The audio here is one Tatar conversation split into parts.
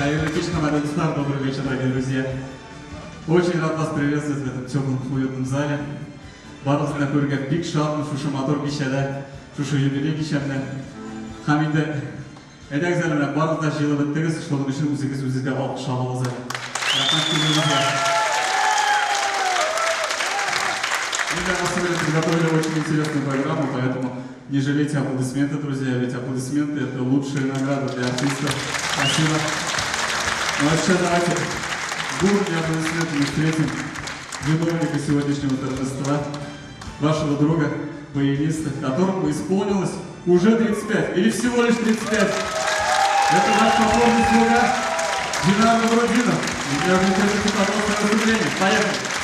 Хәерле кич, хөрмәтле дуслар, добрый вечер, дорогие друзья. Очень рад вас приветствовать в этом теплом, уютном зале. Барыгызны да күрергә бик шатмын шушы матур кичәдә, шушы юбилей кичәмдә. Һәм инде әйдәгез әле менә барыгыз да җыелып беттегез, шуның өчен үзегез үзегезгә алкыш алыгыз әле. Рәхмәт килүегезгә. Мы для вас сегодня подготовили очень интересную программу, поэтому не жалейте аплодисменты, друзья, ведь аплодисменты – это лучшая награда для артистов. Спасибо. Ну а сейчас давайте бурными аплодисментами встретим виновника сегодняшнего торжества, вашего друга, баяниста, которому исполнилось уже 35, или всего лишь 35. Это ваш покорный слуга Динар Набрудинов. Не терпите, пожалуйста, выступление. Поехали!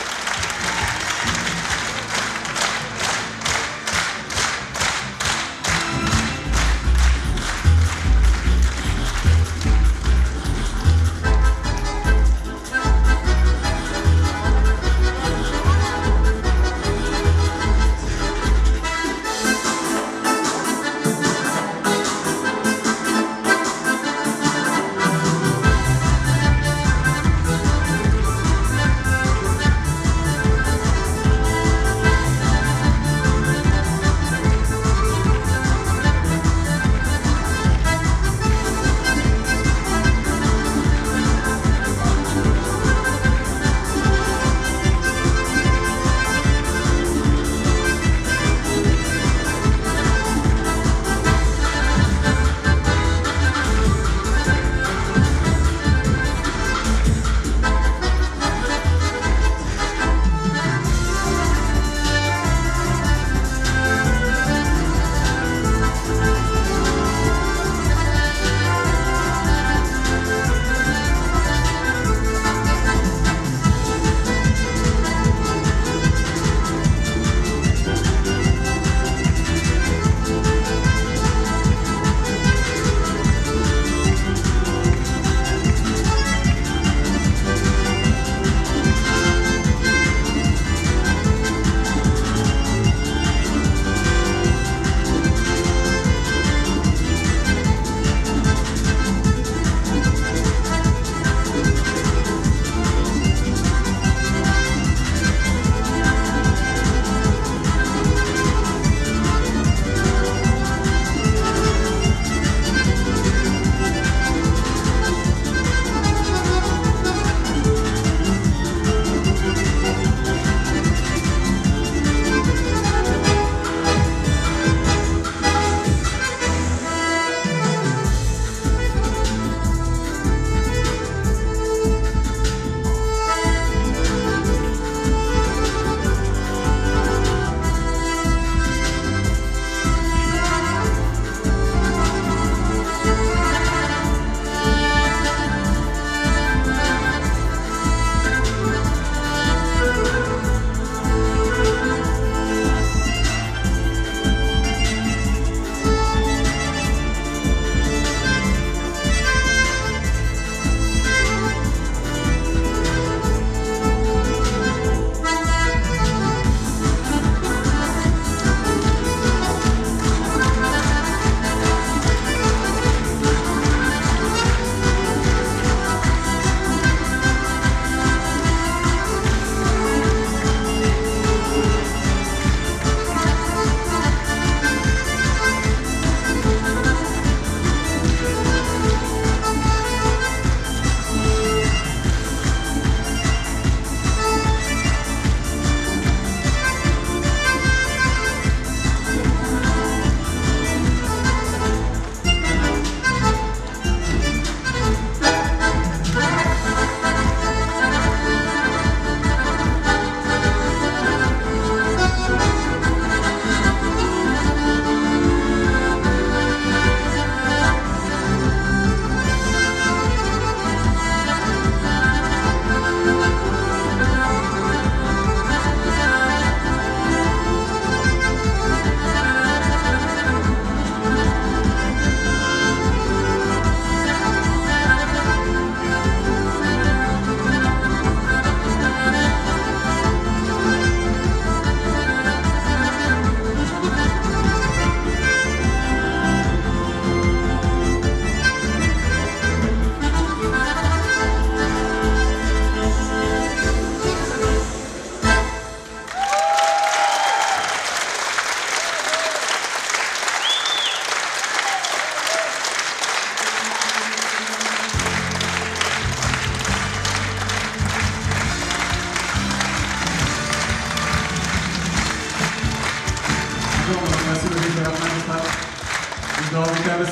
Дәвам итәбез.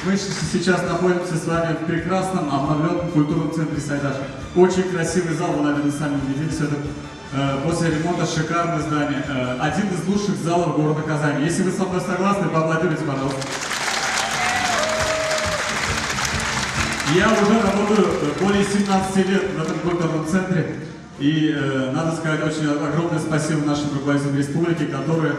Мы сейчас находимся с вами в прекрасном обновленном культурном центре «Сайдаш». Очень красивый зал, вы, наверное, сами убедились. Это после ремонта шикарное здание. Один из лучших залов города Казани. Если вы со мной согласны, поаплодируйте, пожалуйста. Я уже работаю более 17 лет в этом культурном центре. И надо сказать очень огромное спасибо нашим руководителям республики, которые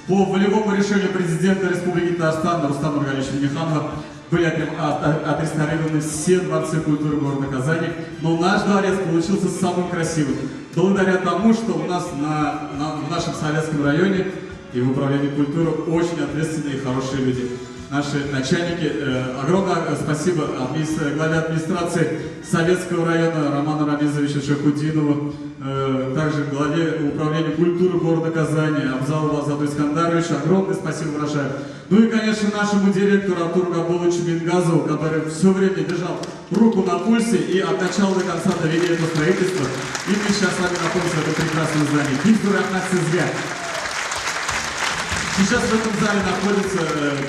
по волевому решению президента Республики Татарстан Рустама Нургалиевича Минниханова были отреставрированы все дворцы культуры города Казани. Но наш дворец получился самым красивым. Благодаря тому, что у нас в нашем Советском районе и в управлении культуры очень ответственные и хорошие люди. Наши начальники, огромное спасибо главе администрации Советского района Роману Рамизовичу Шахудинову, также главе управления культуры города Казани Абзалову Азату Искандаровичу. Огромное спасибо выражаю. Ну и, конечно, нашему директору Артуру Габуловичу Мингазову, который все время держал руку на пульсе и от начала до конца довели это строительство. И мы сейчас с вами находимся в этом прекрасном здании. Бик зур рәхмәт сезгә. Сейчас в этом зале находится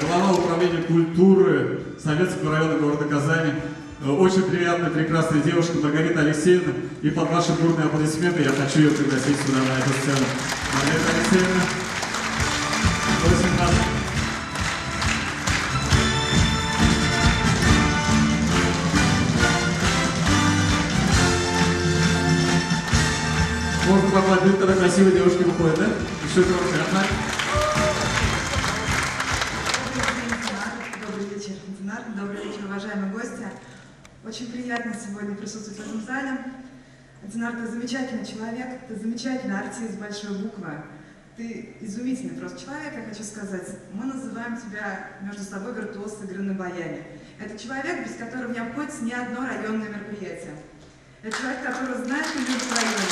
глава управления культуры Советского района города Казани. Очень приятная, прекрасная девушка Маргарита Алексеевна. И под ваши бурные аплодисменты я хочу ее пригласить сюда, на эту сцену. Маргарита Алексеевна, просим вас. Можно поаплодировать, когда красивые девушки выходят, да? Еще громче, рәхмәт. Добрый вечер, Динар. Добрый вечер, уважаемые гости. Очень приятно сегодня присутствовать в этом зале. Динар, ты замечательный человек, ты замечательный артист большой буквы. Ты изумительный просто человек, я хочу сказать. Мы называем тебя между собой виртуоз игры на баяне. Это человек, без которого не обходится ни одно районное мероприятие. Это человек, который знает и любит районы.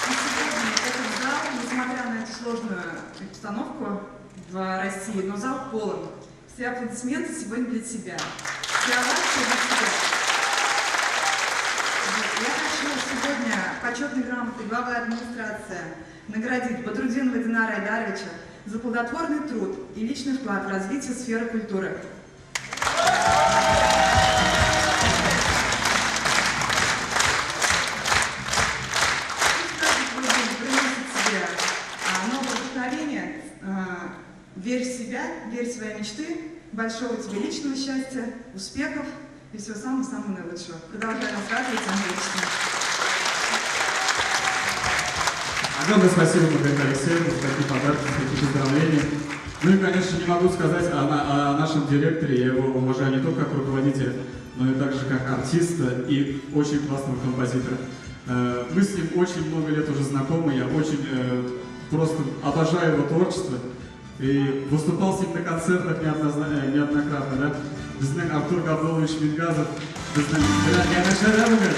И сегодня этот зал, несмотря на эту сложную обстановку в России, но зал полон. Все аплодисменты сегодня для тебя. Все овации для тебя. Я хочу сегодня почетной грамотой главы администрации наградить Бадрудинова Динара Айдаровича за плодотворный труд и личный вклад в развитие сферы культуры. Пусть каждый твой день приносит тебе новое вдохновение, верь в себя, верь в свои мечты, большого тебе личного счастья, успехов и всего самого-самого наилучшего. Продолжай нас радовать своим творчеством. Огромное спасибо, Маргарита Алексеевна, за такие подарки, за такие поздравления. Ну и, конечно, не могу сказать о нашем директоре, я его уважаю не только как руководителя, но и также как артиста и очень классного композитора. Мы с ним очень много лет уже знакомы, я очень просто обожаю его творчество. И выступал с ним на концертах неоднократно, да? Безнең Артур Габдуллович Мингазов, безнең белән янәшәдә бүген.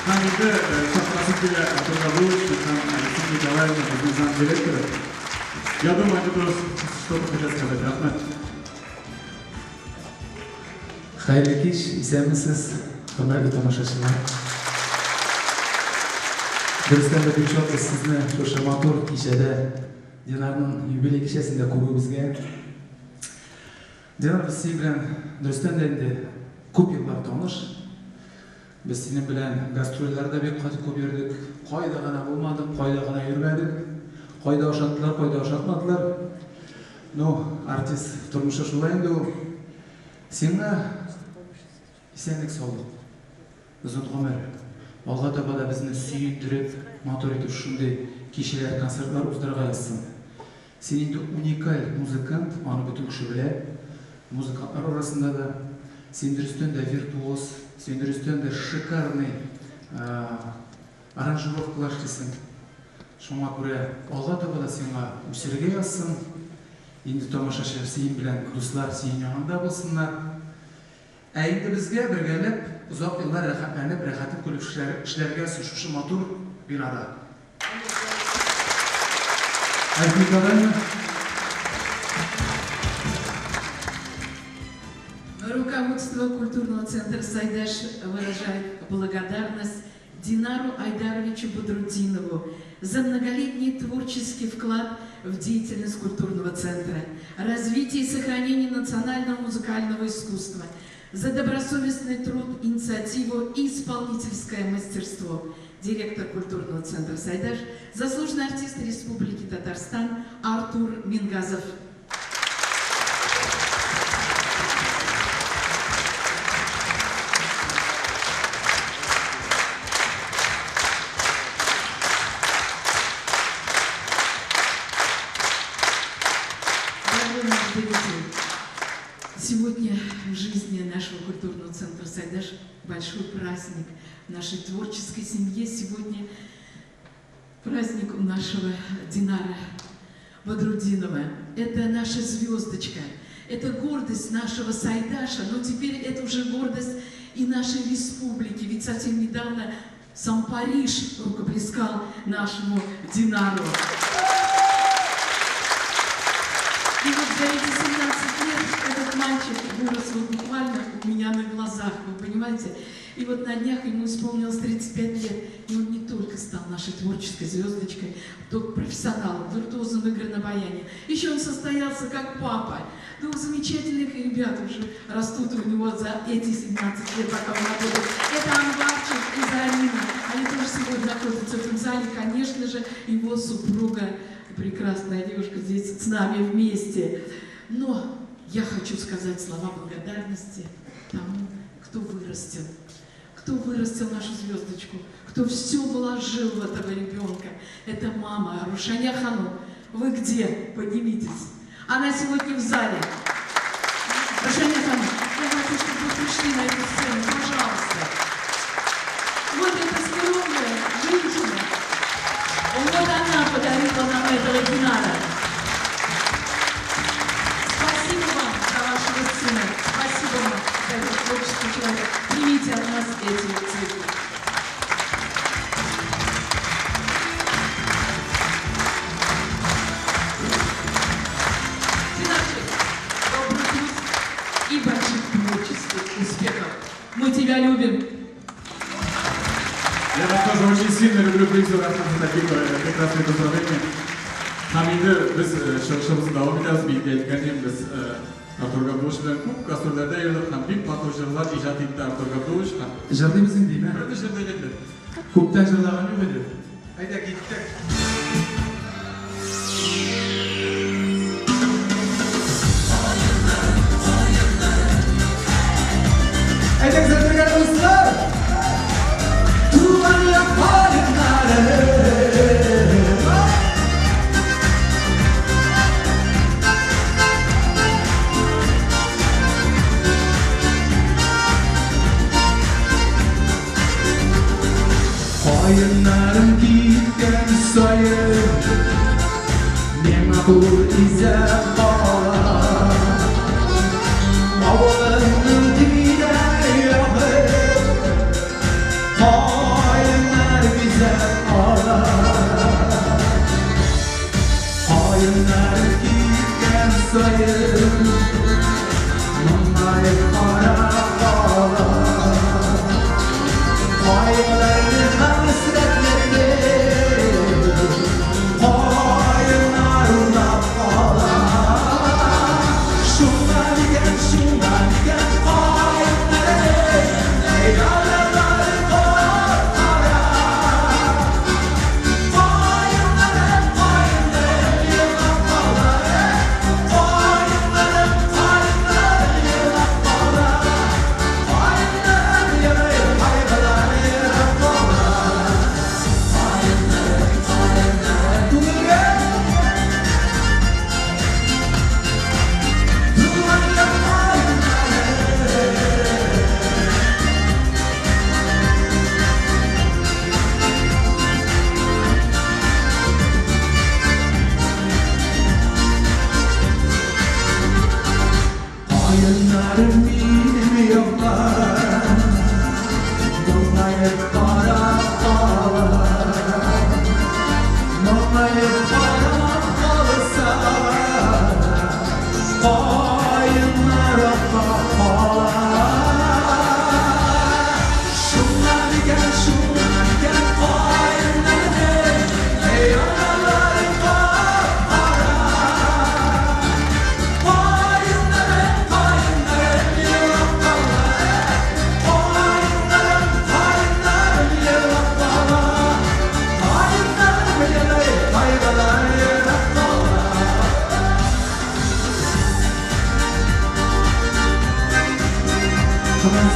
Һәм инде чакырасым килә Артур Габдуллович һәм Алексей Николаевна, безнең замдиректоры. Я думаю, они тоже что-то хотят сказать. Рәхмәт. Хәерле кич, исәнмесез, хөрмәтле тамашачылар. Дөрестән дә бик шатбыз сезне шушы матур кичәдә, Динарның юбилей кичәсендә күрүебезгә. Динар, без синең белән дөрестән дә инде күп еллар таныш. Без синең белән гастрольләрдә бик каты күп йөрдек. Кайда гына булмадык, кайда гына йөрмәдек. Кайда ошаттылар, кайда ошатмадылар. Ну, артист тормышы шулай инде ул. Сиңа исәнлек, саулык, озын гомер. Алга таба да безне сөендереп, матур итеп шундый кичәләр, концертлар уздырырга язсын. Син инде уникаль музыкант, аны бөтен кеше белә. Музыкантлар арасында да. Син дөрестән дә виртуоз, син дөрестән дә шикарный аранжировкалар эшлисең. Шуңа күрә алга таба да сиңа үсергә язсын. Инде тамашачы синең белән, дуслар синең яныңда булсыннар. Ә инде безгә бергәләп озак еллар рәхәтләнеп, рәхәтен күреп эшләргә язсын шушы матур бинада. Альфия Николаевна. Руководство культурного центра «Сайдаш» выражает благодарность Динару Айдаровичу Бадрутдинову За многолетний творческий вклад в деятельность культурного центра, развитие и сохранение национального музыкального искусства, за добросовестный труд, инициативу и исполнительское мастерство. Директор культурного центра «Сайдаш», заслуженный артист Республики Татарстан Артур Мингазов. Дорогой наш зритель, сегодня в жизни нашего культурного центра «Сайдаш» большой праздник. В нашей творческой семье сегодня праздник у нашего Динара Бадрутдинова. Это наша звездочка, это гордость нашего Сайдаша, но теперь это уже гордость и нашей республики. Ведь совсем недавно сам Париж рукоплескал нашему Динару. И вот за эти 17 лет этот мальчик вырос вот буквально у меня на глазах, вы понимаете? И вот на днях ему исполнилось 35 лет, и он не только стал нашей творческой звездочкой, только профессионалом, виртуозом игры на баяне. Еще он состоялся как папа. Двух замечательных ребят уже растут у него за эти 17 лет, пока он работает. Это Анварчик и Зарина. Они тоже сегодня находятся в этом зале. Конечно же, его супруга, прекрасная девушка, здесь с нами вместе. Но я хочу сказать слова благодарности тому, кто вырастил нашу звездочку, кто все вложил в этого ребенка. Это мама Рушания Хану. Вы где? Поднимитесь. Она сегодня в зале. Рушания Хану, я хочу, чтобы вы пришли на эту сцену, пожалуйста. Вот эта скромная женщина. Вот она подарила нам этого Динара. Спасибо вам за вашего сына. Спасибо вам за этот творческий человек. Примите от нас эти цветы. Динарчик, добрый путь и больших творческих успехов. Мы тебя любим. Я вас тоже очень сильно люблю, Призу, рад за такие прекрасные поздравления. Һәм инде без чыгышыбызны дәвам итәбез. Мин дә әйткәнем, без Артур Габдуллович белән күп гастрольләрдә йөрдек һәм бик матур җырлар иҗат итте Артур Габдуллович. Һәм Җырлыйбыз инде, димә. Берне җырлыйк инде. Күптән җырлаган юк иде. Әйдә, киттек. Әйдәгез, бергә дуслар! Туган як каеннары. Каеннарым киткән саен, миңа кул изәп кала. Авылымның тирә-ягы каеннар бизәп ала. Каеннар киткән саен, моңаеп карап кала. Кайгыларны, хәсрәтләрне каеннар урлап ала. Шуңа дигән, шуңа дигән каеннарым, яралары кара. Каеннарым, каеннарым елап кала. Каеннарым, каеннарым елап кала. Каеннарым елый, кайгылар елап кала. Каеннарым, каеннарым күңелгә. Туган як каеннары. Каеннарым минем яклар, моңаеп карап кала. Моңаеп карап калса, каеннар артта кала. Шуңа дигән, шуңа дигән каеннарым,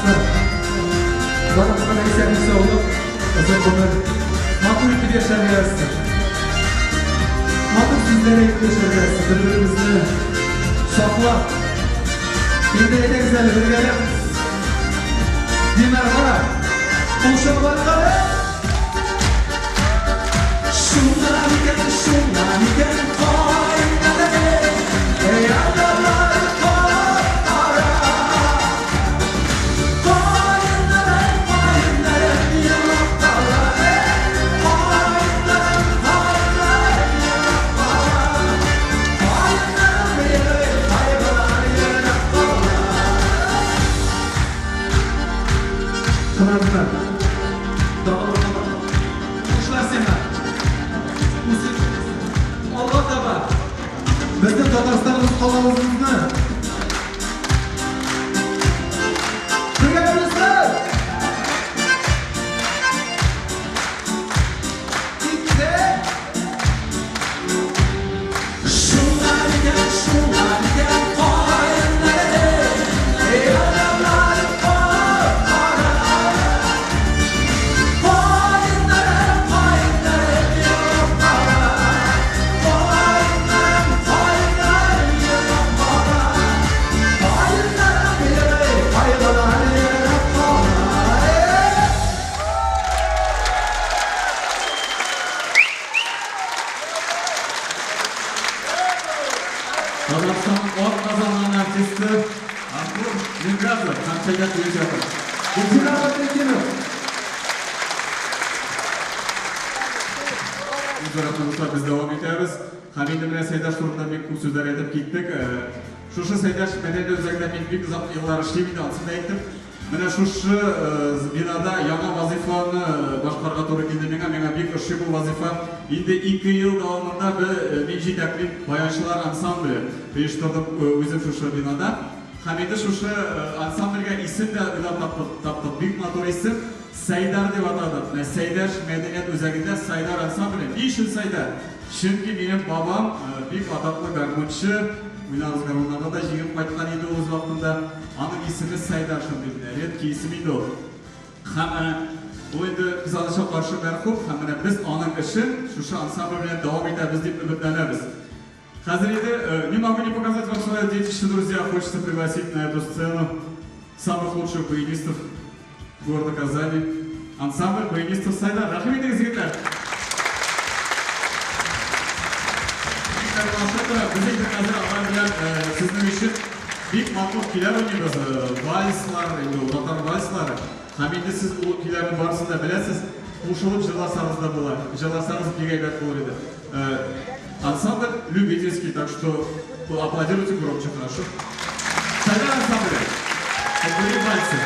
Дуслар, барыгызга да исәнлек саулык, озын гомер, матур итеп яшәргә язсын. Матур сүзләр әйтеп яшәргә язсын, бер-беребезне саклап. Инде әйдәгез әле бергәләп. Динар кара, кул чабуларга. Шуңа микән, шуңа микән, кайнары, яралар кара. Кайнары, кайнары, елап кала. Кайнары, кайнары, елап кала. Кайнары, кайгылар елап кала. Тыңлаңыздар. Уңышлар сиңа. Үсеп, алга таба. Безнең Татарстаныбыз калабызны. Бергә дуслар! Китте. Шуңа микән, шуңа микән, каеннары, яралар кара. Каеннары, каеннары, елап кала. Каеннарым, каеннарым, елап кала. Каеннарым елый, кайгылар елап кала. Татарстанның атказанган артисты Артур Мингазов һәм Сәйдәш бию театры. Динар Бәдретдинов. Үзара дуслар, без дәвам итәбез. Һәм инде менә Сәйдәш турында бик күп сүзләр әйтеп киттек. Шушы Сәйдәш мәдәният үзәгендә мин бик озак еллар эшлим инде, анысын да әйттем. Менә шушы бинада яңа вазифаны башкарырга туры килде миңа. Миңа бик ошый бу вазифа. Инде 2 ел дәвамында мин җитәклим баянчылар ансамбле оештырдым үзем шушы бинада. Һәм инде шушы ансамбльгә исем дә уйлап таптык. Бик матур исем. Сайдар дип атадык. Менә Сәйдәш мәдәният үзәгендә Сайдар ансамбле. Ни өчен Сайдар? Чөнки минем бабам бик атаклы гармунчы, уйнагыз гармуннарда да җиңеп кайткан иде ул үз вакытында. Аның исеме Сайдар шундый менә, редкий исем инде ул. Һәм ул инде кызганычка каршы мәрхүм, һәм менә без аның эшен шушы ансамбль белән дәвам итәбез дип өметләнәбез. Хәзер инде не могу не показать вам свое детище, друзья. Хочется пригласить на эту сцену самых лучших баянистов города Казани. Ансамбль баянистов Сайдар. Рәхим итегез, егетләр. Без инде хәзер алар белән сезнең өчен бик матур көйләр уйныйбыз. Вальслар, инде ул татар вальслары. Һәм инде сез ул көйләрнең барысын да беләсез. Кушылып җырласагыз да була. Җырласагыз бик әйбәт булыр иде. Ансамбль любительский, так что аплодируйте громче, хорошо? Сайдар ансамбле. Попурри вальсы.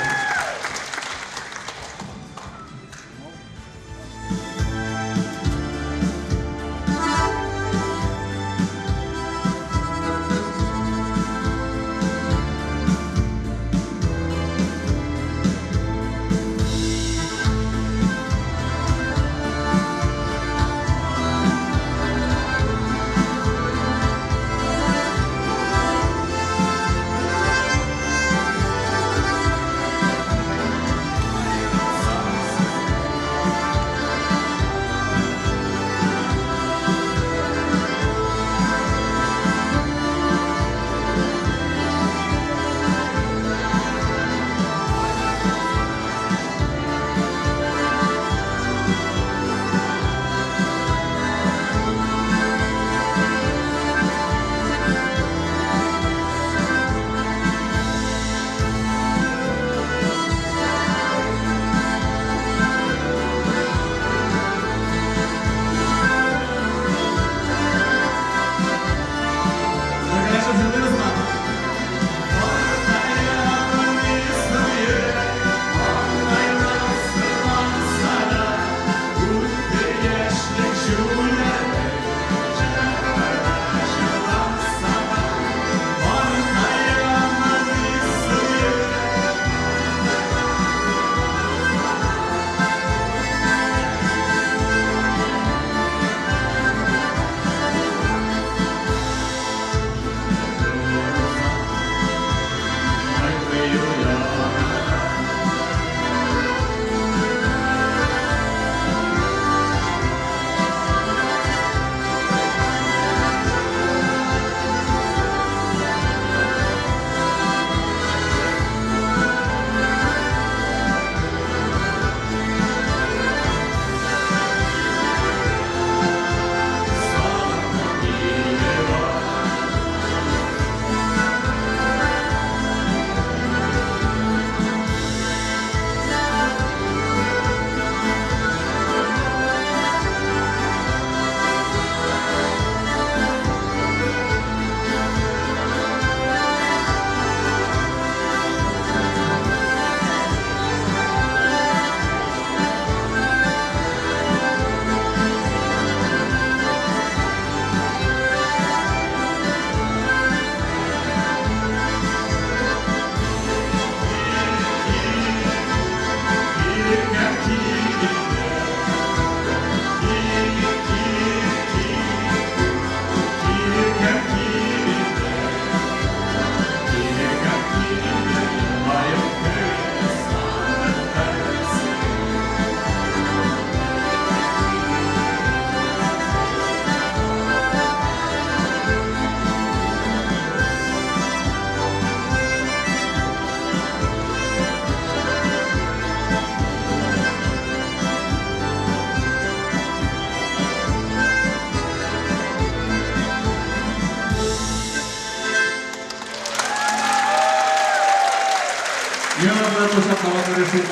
Миңа белән кушып кабат шул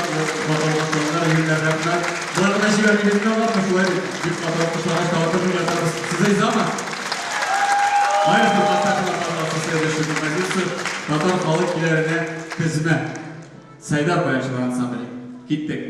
каталаштырганнар, егетләр, рәхмәт. Болар гына җибәрмибез инде аларны, шулай бит. Бик каты алкышлагач, тагын бер ятабыз. Сез ризамы? Маэстро, поставьте нам, пожалуйста, следующую композицию. Татар халык көйләренә тезмә. Сайдар баянчылар ансамбле. Киттек.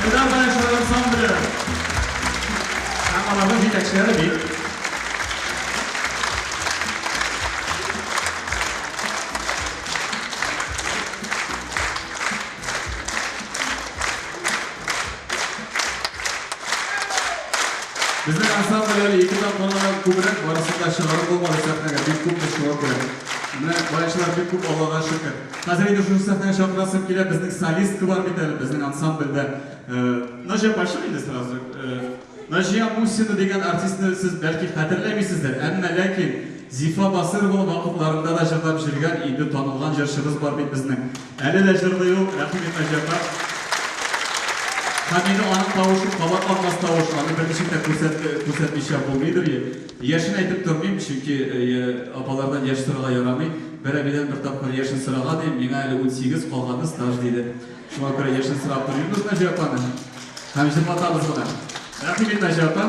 Сәйдар баянчылар ансамбле һәм аларның җитәкчеләре бит. Безнең ансамбль әле ике тапкырдан да күбрәк, барысын да чыгарып булмады сәхнәгә, бик күп шуңа күрә. Менә баянчылар бик күп, Аллага шөкер. Хәзер инде шушы сәхнәгә чакырасым килә, безнең солистка бар бит әле, безнең ансамбльдә. Наҗия апа, инде сразу. Наҗия Мусина дигән артистны сез бәлки хәтерләмисездер, әмма ләкин Зифа Басырова вакытларында да җырлап җөргән, инде танылган җырчыбыз бар бит безнең. Әле дә җырлый ул, рәхим ит, Наҗия апа. Һәм инде аның тавышы кабатланмас тавыш, аны берничек тә күрсәтмичә булмыйдыр. Яшен әйтеп тормыйм, чөнки апалардан яшь сорарга ярамый. Бер әбидән бер тапкыр яшен сораган идем, миңа әле 18, калганы стаж диде. Шуңа күрә яшен сорап тормыйбыз Наҗия апаны. Һәм җырлатабыз гына. Рәхим ит, Наҗия апа.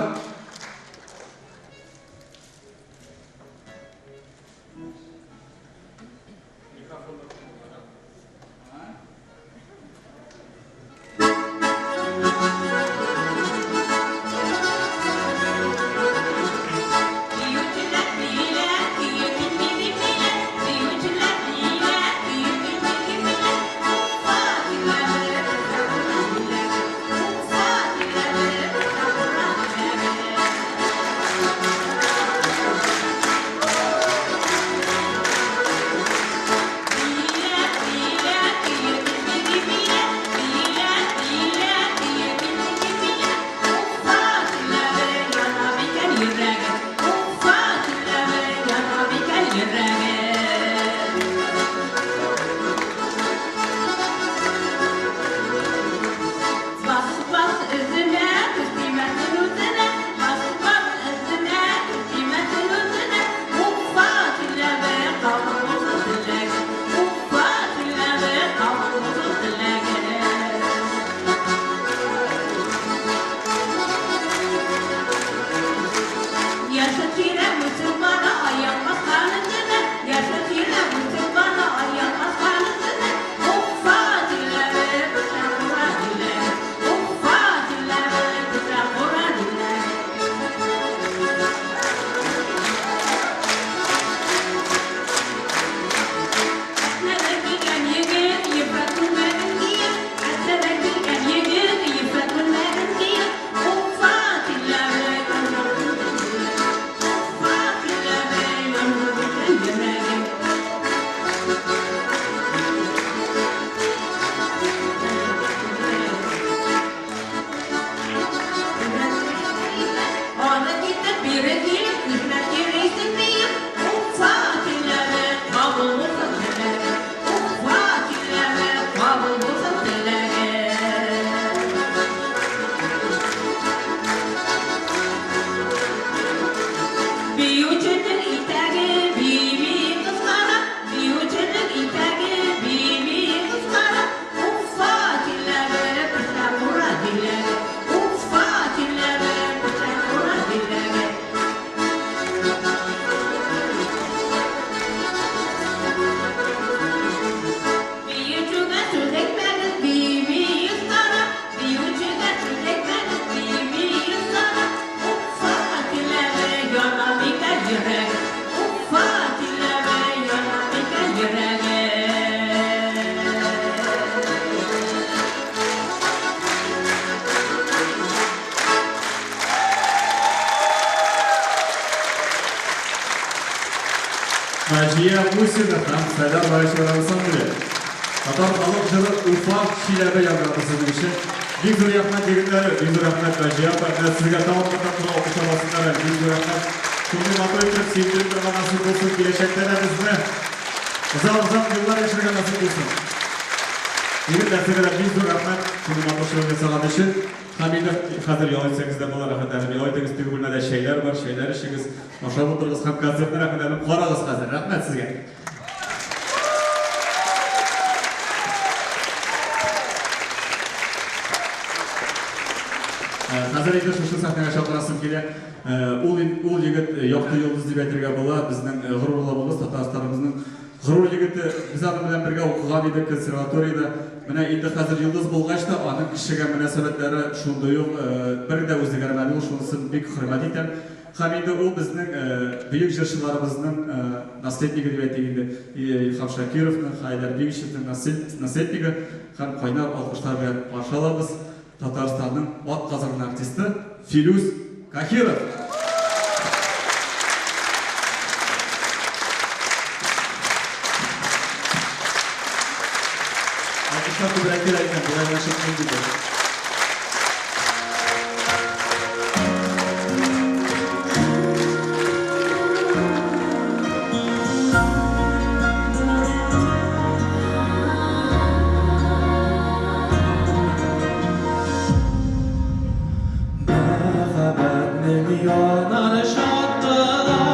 Наҗия Мусина һәм Сәлам Раишева ансамбле. Татар халык җыры Уфа Чиләбе яңгырады сезнең өчен. Бик зур рәхмәт, егетләр, бик зур рәхмәт, Наҗия апа. Менә сезгә тагын бер тапкыр алкышлар бассыннар әле. Бик зур рәхмәт. Шундый матур итеп сөендереп торырга насыйп булсын. Киләчәктә дә безне озак-озак еллар яшәргә насыйп булсын. Егетләр, сезгә дә бик зур рәхмәт, шундый матур чыгыш ясаган өчен. Һәм инде хәзер ял итсәгез дә була, рәхәтләнеп ял итегез. Теге бүлмәдә чәйләр бар, чәйләр эчегез. Ашап утырыгыз һәм концертны рәхәтләнеп карагыз хәзер. Рәхмәт сезгә. Хәзер инде шушы сәхнәгә чакырасым килә. Ул ул егет якты йолдыз дип әйтергә була. Безнең горурлыгыбыз, Татарстаныбызның горур егете. Без аның белән бергә укыган идек консерваториядә. Менә инде хәзер йолдыз булгач та, аның кешегә мөнәсәбәтләре шундый ук, бер дә үзгәрмәде ул, шунысын бик хөрмәт итәм. Һәм инде ул безнең бөек җырчыларыбызның наследнигы дип әйтик инде, Илһам Шакировның, Хәйдәр Бигичевның наследнигы һәм кайнар алкышлар белән каршы алабыз Татарстанның атказанган артисты Филүс Каһиров! Алкышлар күбрәк кирәк икән, болай гына чыкмый инде. Мәхәббәтнең янар чаткылары.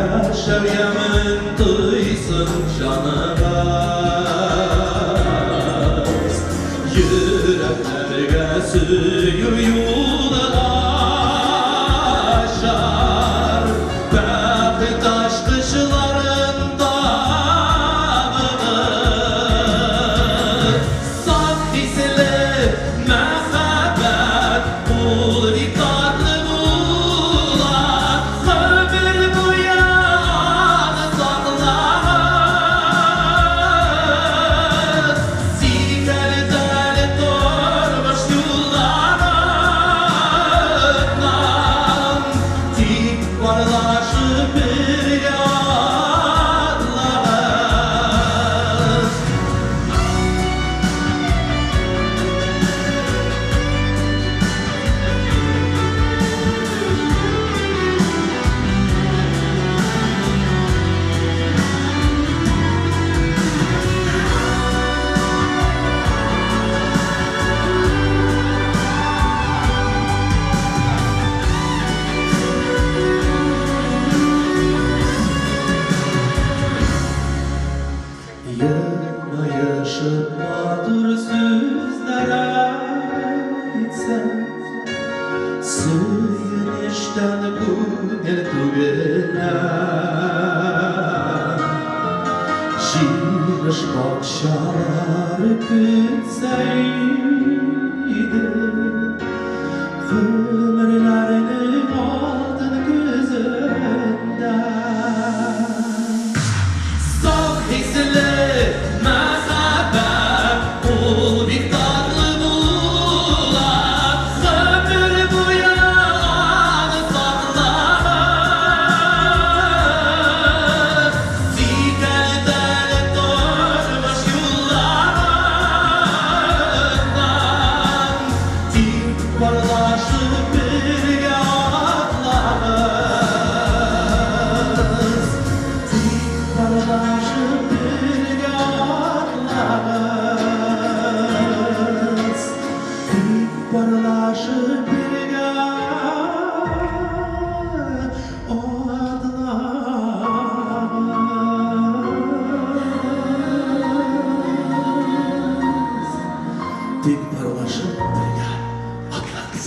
Яшәү ямен тойсын җаныгыз. Йөрәкләргә сөю юлы ачар, Бәхет ачкычларын табыгыз. Саф хисле мәхәббәт ул бик татлы була, Гомер буе аны саклагыз. Сикәлтәле тормыш юлларыннан, Тик парлашып бергә атлагыз. Елмаешып матур сүзләр әйтсәң, Сөенечтән күңел түгелә. Җимеш бакчалары көтсә иде, Гомерләрнең алтын көзендә. Саф хисле мәхәббәт ул бик татлы була, Гомер буе аны саклагыз. Сикәлтәле тормыш юлларыннан, Тик парлашып бергә атлагыз. Тик парлашып бергә атлагыз. Тик парлашып бергә атлагыз. Тик парлашып бергә атлагыз.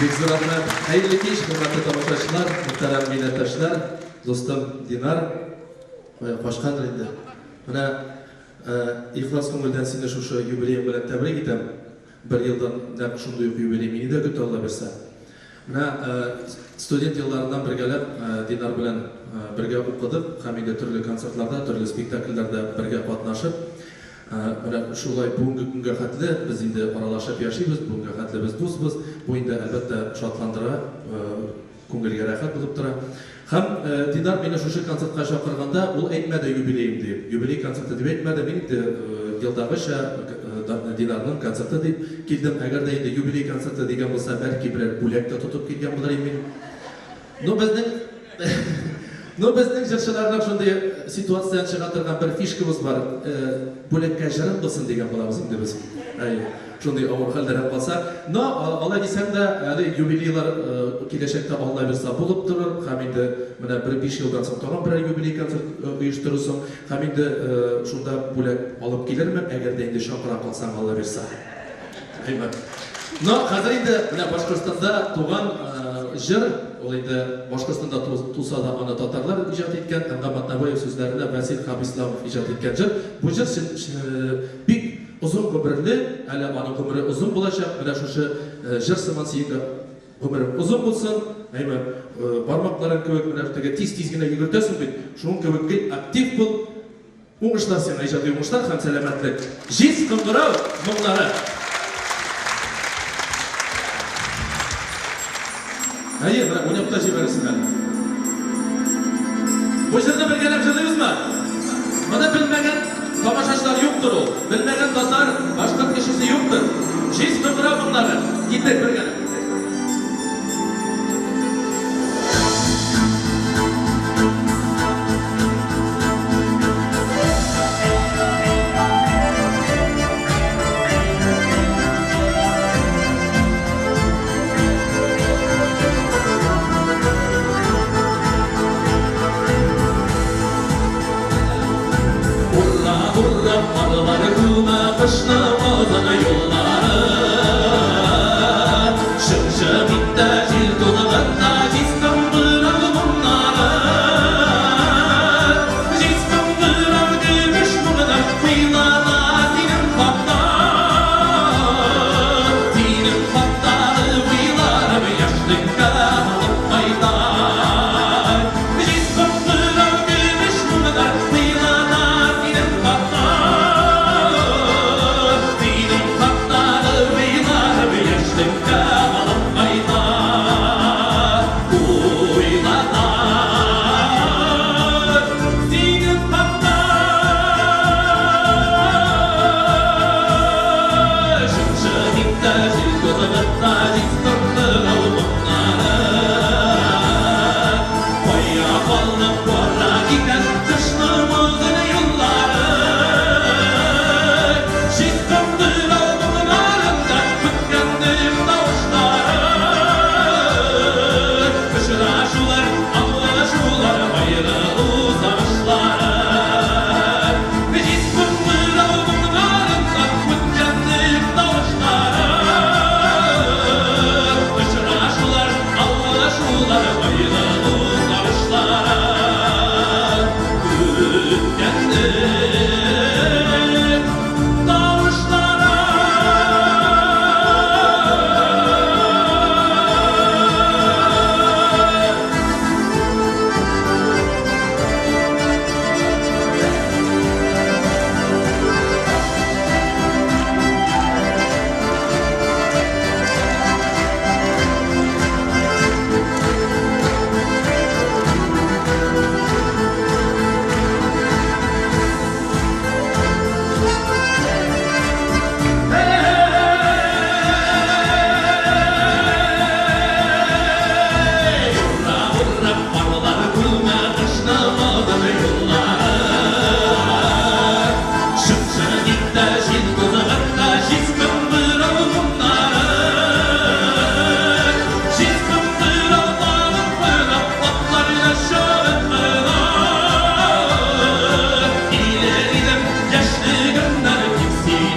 Бик зур рәхмәт. Хәерле кич, хөрмәтле тамашачылар, мөхтәрәм милләттәшләр, дустым Динар. Кая качкандыр инде. Менә ихлас күңелдән сине шушы юбилеең белән тәбрик итәм. Бер елдан нәкъ шундый ук юбилей мине дә көтә, Алла бирсә. Менә студент елларыннан бергәләп Динар белән бергә укыдык һәм инде төрле концертларда, төрле спектакльләрдә бергә катнашып, менә шулай бүгенге көнгә хәтле без инде аралашып яшибез, бүгенгә хәтле без дусбыз. Бу инде, әлбәттә, шатландыра, күңелгә рәхәт булып тора. Һәм Динар мине шушы концертка чакырганда, ул әйтмәде юбилеем дип, юбилей концерты дип әйтмәде. Мин инде елдагыча Динарның концерты дип килдем. Әгәр дә инде юбилей концерты дигән булса, бәлки берәр бүләк тә тотып килгән булыр идем мин. Ну, безнең Ну, безнең җырчыларның шундый ситуациядән чыга торган бер фишкабыз бар. Бүләккә җырың булсын дигән булабыз инде без. Әй, шундый авыр хәлдәрәк калса. Но, алай дисәң дә, әле юбилейлар киләчәктә Алла бирса булып торыр. Һәм инде менә бер 5 елдан соң тагын берәр юбилей концерт оештырырсың. Һәм инде шунда бүләк алып килермен, әгәр дә инде чакыра калсаң, Алла бирса. Әйбәт. Но хәзер инде менә Башкортстанда туган җыр, ул инде Башкортстанда туса да аны татарлар иҗат иткән, Әнгам Атнабаев сүзләренә Вәсил Хабисламов иҗат иткән җыр. Бу җыр бик озын гомерле, әле аның гомере озын булачак. Менә шушы җыр сыман синең дә гомерең озын булсын. Әйме, бармакларың кебек менә теге тиз-тиз генә йөгертәсең бит, шуның кебек гел актив бул. Уңышлар сиңа, иҗади уңышлар һәм сәламәтлек. Җиз кыңгырау моңнары. Әйе, менә уйнап та җибәрерсең әле. Бу җырны бергәләп җырлыйбызмы? Моны белмәгән тамашачылар юктыр ул. Белмәгән татар, башкорт кешесе юктыр. Җиз кыңгырау моңнары. Киттек бергәләп.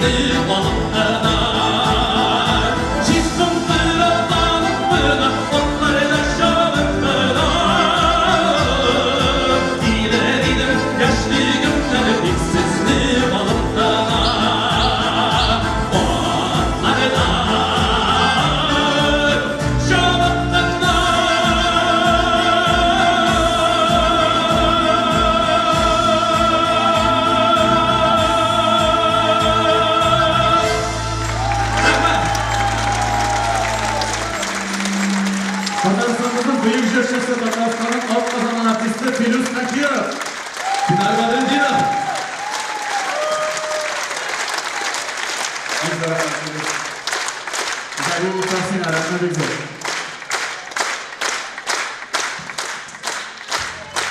Яшьлегемне алып кына. Җиз кыңгырауланып кына, атларда чабып кына. Килер идем яшьлегемне тик сезне алып кына. Атларда чабып кына. Рәхмәт! Татарстаныбызның бөек җырчысы, Татарстанның атказанган артисты Филүс Каһиров. Динар Бәдретдинов. Бик зур рәхмәт, Филүс. Зәбил Мусасина, рәхмәт бик зур.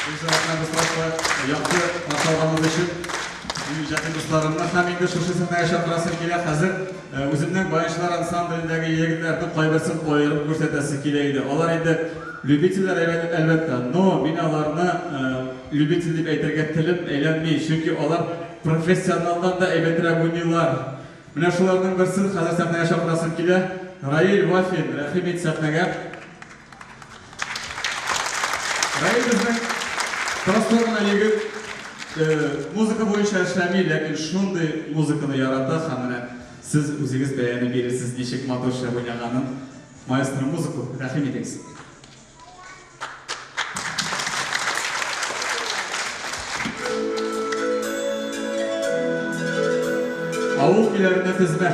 Бик зур рәхмәт, дуслар, шулай якты каршы алганыгыз өчен. Минем иҗади дусларымны һәм инде шушы сәхнәгә чакырасым килә. Хәзер үземнең баянчылар ансамблендәге егетләрнең кайберсен аерып күрсәтәсе килә иде. Алар инде любительләр, әлбәттә, но мин аларны любитель дип әйтергә телем әйләнми, чөнки алар профессионалдан да әйбәтрәк уйныйлар. Менә шуларның берсен хәзер сәхнәгә чакырасым килә. Раил Вафин, рәхим ит сәхнәгә. Раил безнең простой гына егет, музыка буенча эшләми, ләкин шундый музыканы ярата һәм менә сез үзегез бәяне бирерсез, ничек матур шәп уйнаганын. Маэстро, музыку, рәхим итегез. Авыл көйләренә тезмә.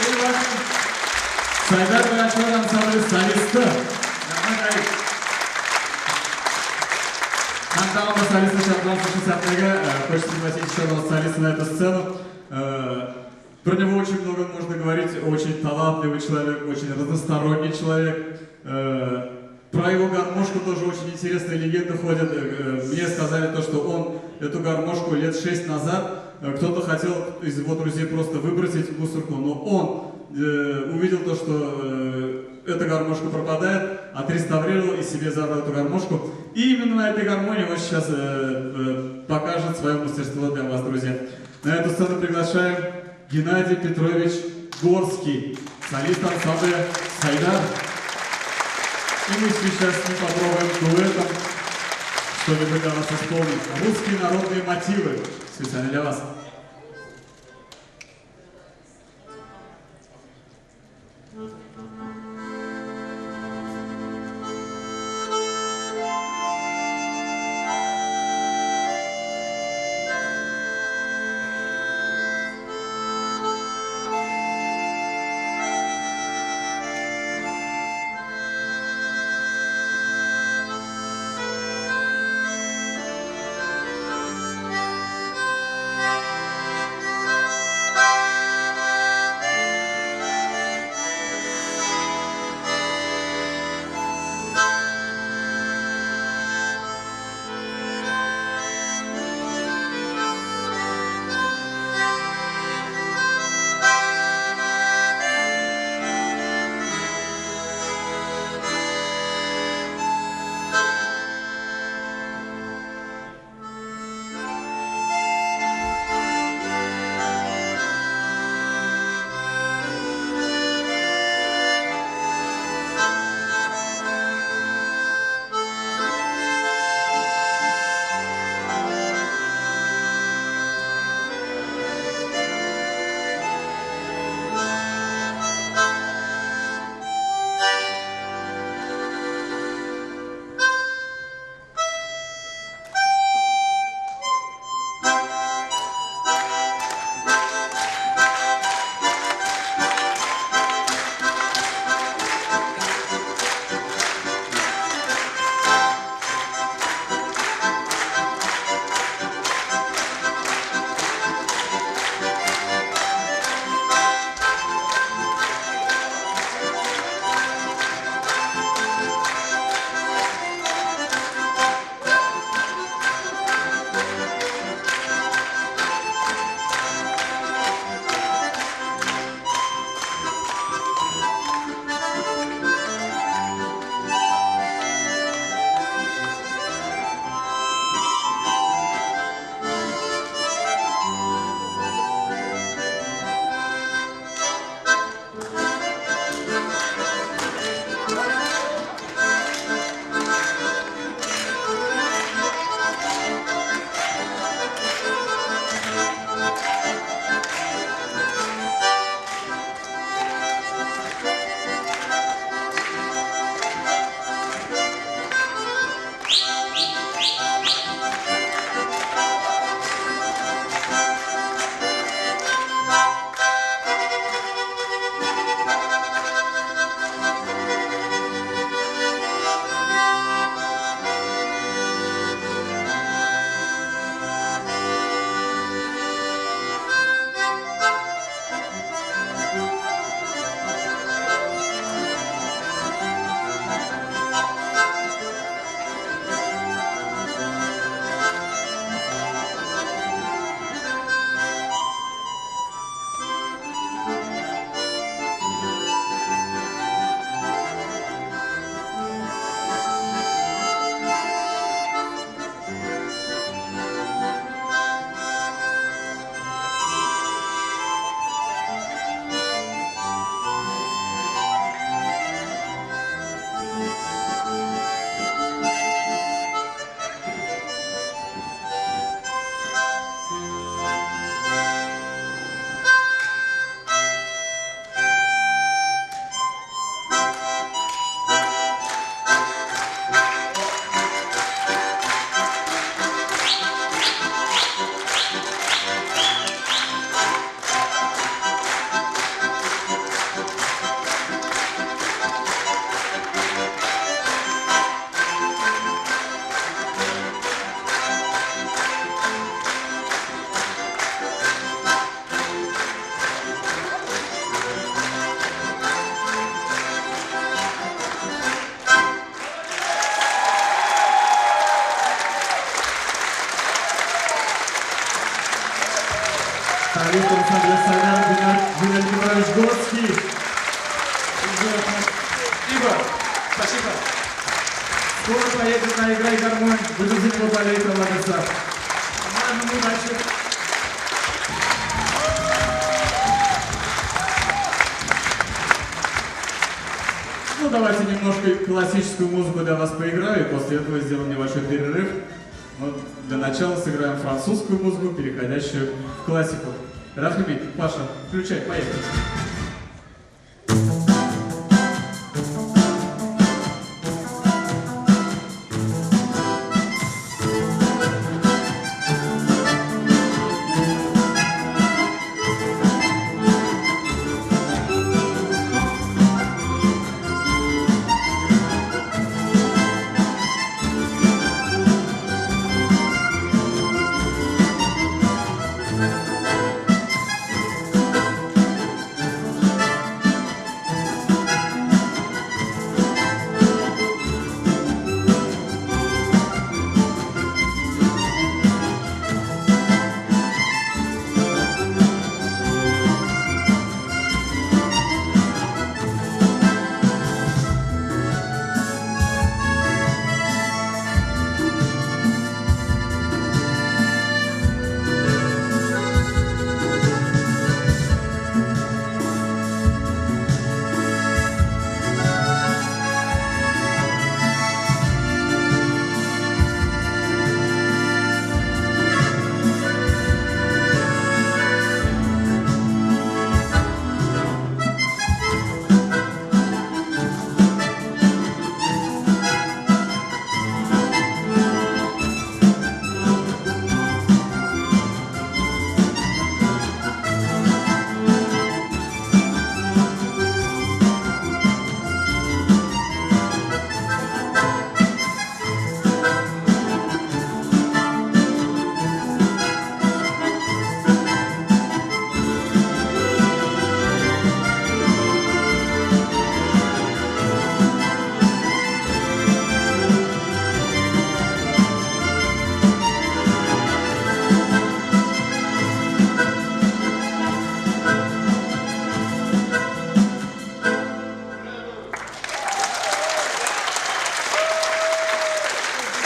Андрей Вафин, Сайдар баянчылар ансамбле солисты. Рәхмәт, Алик. Һәм тагын бер солистны чакырам шушы сәхнәгә. Хочется пригласить еще одного солиста на эту сцену. Про него очень много можно говорить. Очень талантливый человек, очень разносторонний человек. Про его гармошку тоже очень интересные легенды ходят. Мне сказали то, что он эту гармошку лет 6 назад кто-то хотел из его друзей просто выбросить в мусорку, но он увидел то, что эта гармошка пропадает, отреставрировал и себе забрал эту гармошку. И именно на этой гармонии он сейчас покажет свое мастерство для вас, друзья. На эту сцену приглашаем Геннадий Петрович Горский, солист ансамбля «Сайдар». И мы сейчас с ним попробуем дуэтом что-нибудь для вас исполнить. Русские народные мотивы специально для вас. Thank Высоцкий. Спасибо. Спасибо. Скоро поедем на «Играй гармонь». Будем за него болеть, Алла. Вам удачи. Ну, давайте немножко классическую музыку для вас поиграю, и после этого сделаем небольшой перерыв. Но для начала сыграем французскую музыку, переходящую в классику. Рахмет, Паша, включай, поехали.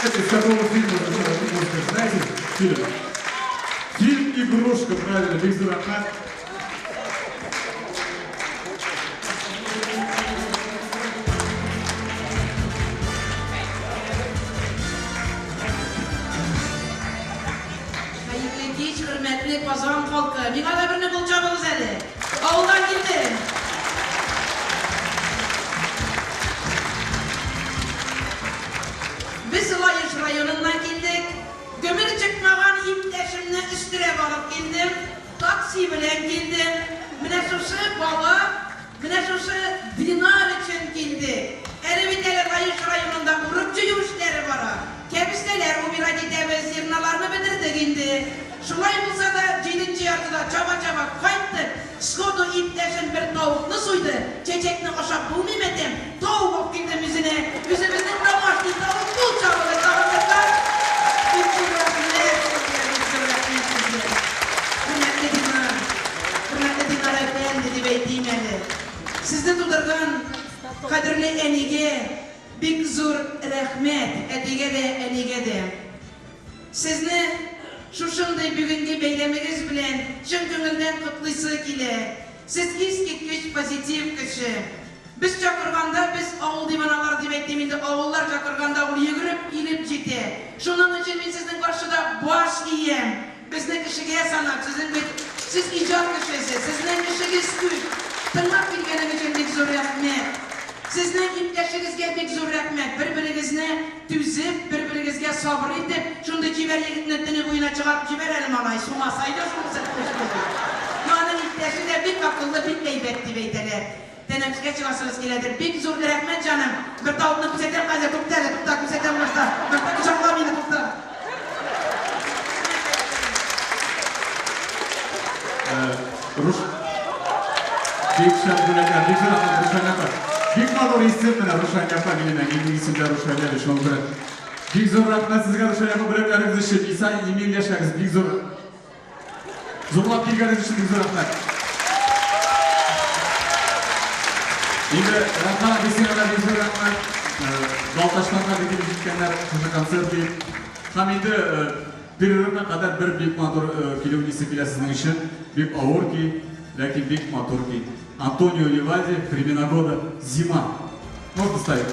Из какого фильма музыка? Знаете фильм? Фильм «Игрушка», правильно, бик зур рәхмәт. Хәерле кич, хөрмәтле Казан халкы. Миңа да берне кул чабыгыз әле. Авылдан килдем. Без Лаеш районыннан килдек. Гомер чыкмаган иптәшемне өстерәп алып килдем. Такси белән килдем. Менә шушы бала, менә шушы Динар өчен килдек. Әле бит әле Лаеш районында урып-җыю эшләре бара. Кәбестәләр убирать итәбез, зерналарны бетердек инде. Шулай булса да, җиденче яртыда чаба-чаба кайттык. Сходу иптәшем бер тавыкны суйды. Чәчәкне ашап булмый мәтәм. Тавык алып килдем үзенә. Үзебезнең домашний тавык, кул чабыгыз, сагындыклар. Бик зур рәхмәт сезгә, бик зур рәхмәт сезгә. Хөрмәтле Динар, хөрмәтле Динар әфәнде дип әйтим әле. Сезне тудырган кадерле әнигә бик зур рәхмәт, әтигә дә, әнигә дә. Сезне шушындый бүгенге бәйрәмегез белән чын күңелдән котлыйсы килә. Сез искиткеч позитив кеше. Без чакырганда, без авыл диваналары дип әйтим инде, авыллар чакырганда ул йөгереп килеп җитә. Шуның өчен мин сезнең каршыда баш иям. Безне кешегә санап, сезнең бит, сез иҗат кешесе, сезнең эшегез күп. Тыңлап килгәнең өчен бик зур рәхмәт. Сезнең иптәшегезгә бик зур рәхмәт. Бер-берегезне түзеп, бер-берегезгә сабыр итеп, шундый чибәр егетне төне буена чыгарып җибәр әле, малай, сумаса иде шунысы төште. Ну, аның иптәше дә бик акыллы, бик әйбәт дип әйтәләр. Тәнәфескә чыгасыгыз киләдер. Бик зур рәхмәт, җаным. Бер тавыкны күрсәтәм хәзер, тукта әле, тукта, күрсәтәм башта. Башта кочакла мине, тукта. Руш... Бик шәп бүләкләр, бик зур рәхмәт, Рушания апа. Бик матур исем менә Рушания апа, минем әниемнең исеме дә Рушания бит, шуңа күрә. Бик зур рәхмәт сезгә, Рушания апа, бүләкләрегез өчен. Исән, имин яшәгез, бик зур. Зурлап килгәнегез өчен бик зур рәхмәт. Инде Рәхмәт Бисенә бик зур рәхмәт. Балтачтан да бик килеп җиткәннәр шушы концерт дип. Һәм инде перерывка кадәр бер бик матур килү нисе килә сезнең өчен. Бик авыр ки, ләкин бик матур ки. Антонио Ливади, Времена года, Зима. Можно ставить?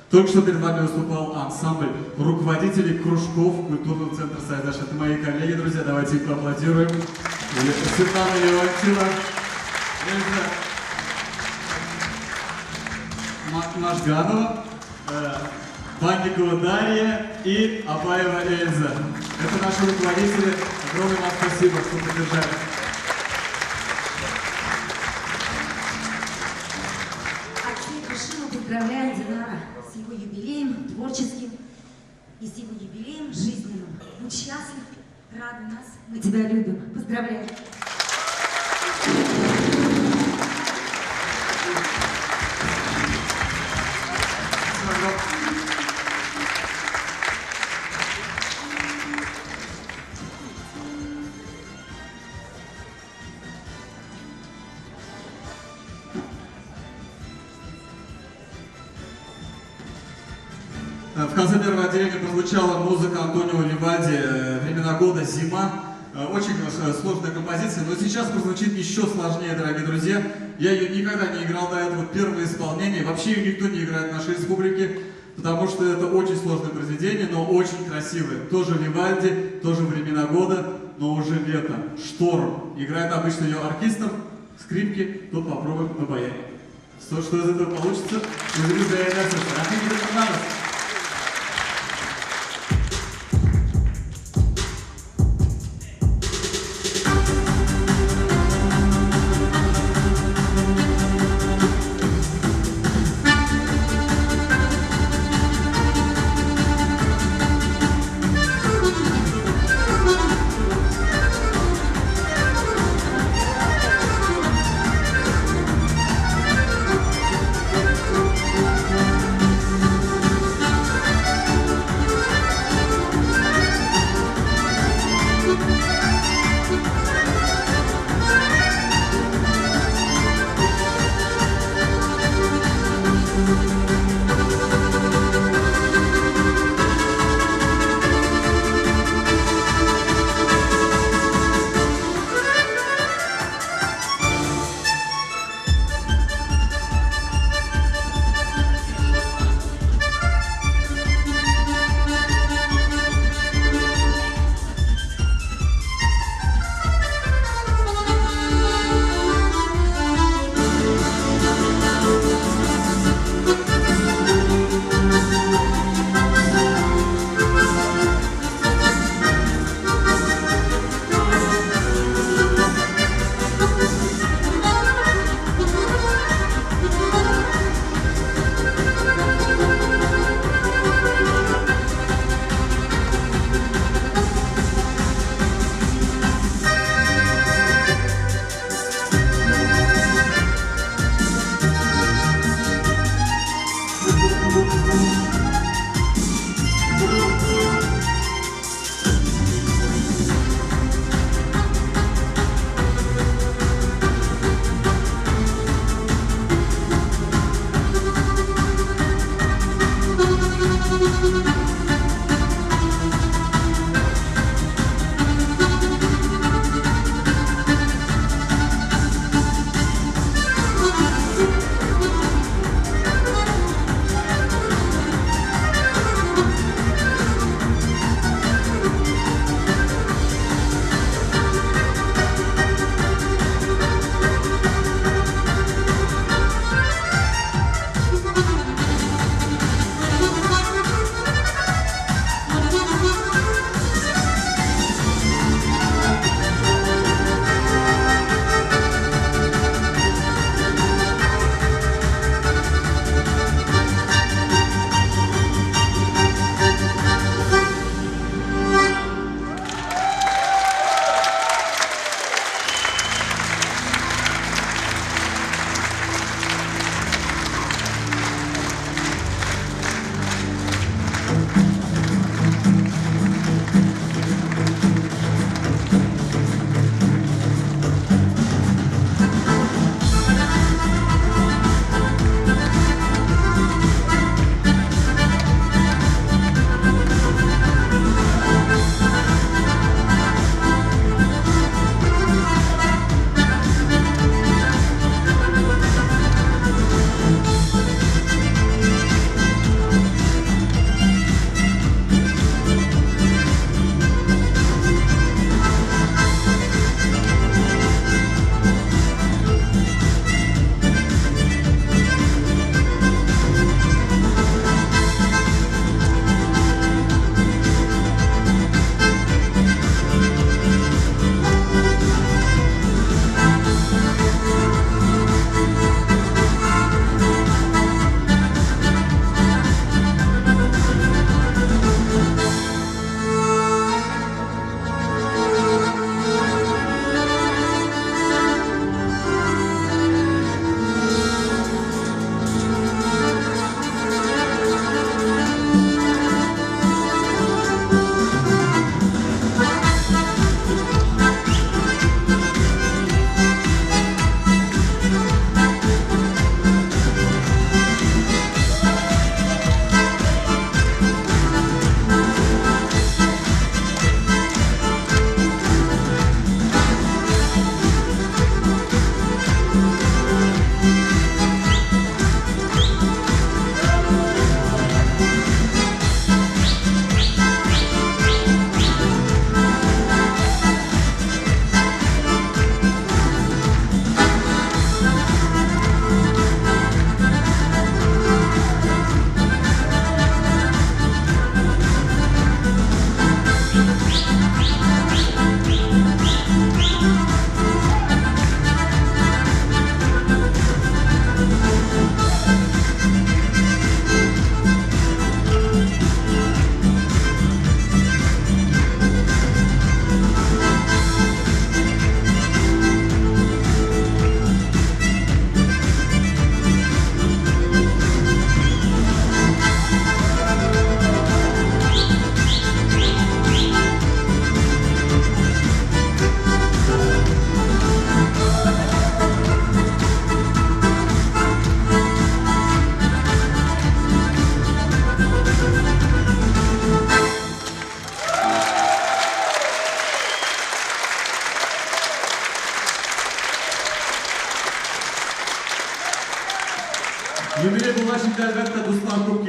Только что перед вами выступал ансамбль руководителей кружков культурного центра «Сайдаш». Это мои коллеги, друзья, давайте им поаплодируем. Светлана Леонтьева, Эльза Машганова, Банникова Дарья и Абаева Эльза. Это наши руководители. Огромное вам спасибо, что поддержали. От всей души мы поздравляем Динара с его юбилеем творческим и с его юбилеем жизненным. Будь счастлив, радуй нас, мы тебя любим. Поздравляем. В конце первого отделения прозвучала музыка Антонио Вивальди «Времена года. Зима». Очень сложная композиция, но сейчас прозвучит еще сложнее, дорогие друзья. Я ее никогда не играл до этого, первое исполнение. Вообще ее никто не играет в нашей республике, потому что это очень сложное произведение, но очень красивое. Тоже Вивальди, тоже «Времена года», но уже лето. «Шторм». Играет обычно ее оркестр, скрипки. Тут попробуем на баяне. Что из этого получится? Thank you.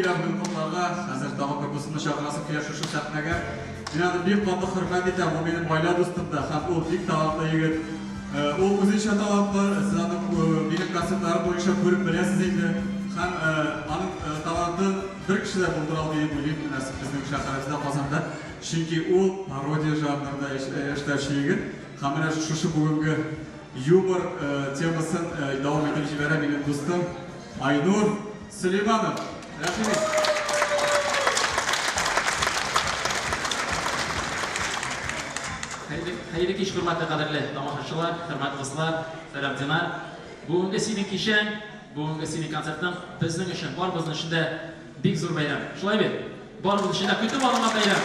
килә бүген котларга. Хәзер тагын бер дустымны чакырасым килә шушы сәхнәгә. Мин аны бик каты хөрмәт итәм, ул минем гаилә дустым да һәм ул бик талантлы егет. Ул үзенчә талантлы, сез аны минем концертларым буенча күреп беләсез инде. Һәм аның талантын бер кеше дә булдыра алмый дип уйлыйм менә безнең шәһәребездә, Казанда. Чөнки ул пародия жанрында эшләүче егет. Һәм менә шушы бүгенге юмор темасын дәвам итеп җибәрә минем дустым Айнур Сөләйманов. Рәхим ит. Хәерле кич, хөрмәтле кадерле тамашачылар, хөрмәтле дуслар, сәлам, Динар. Бүгенге синең кичәң, бүгенге синең концертың безнең өчен, барыбызның өчен дә бик зур бәйрәм. Шулай бит? Барыбыз өчен дә көтеп алынган бәйрәм.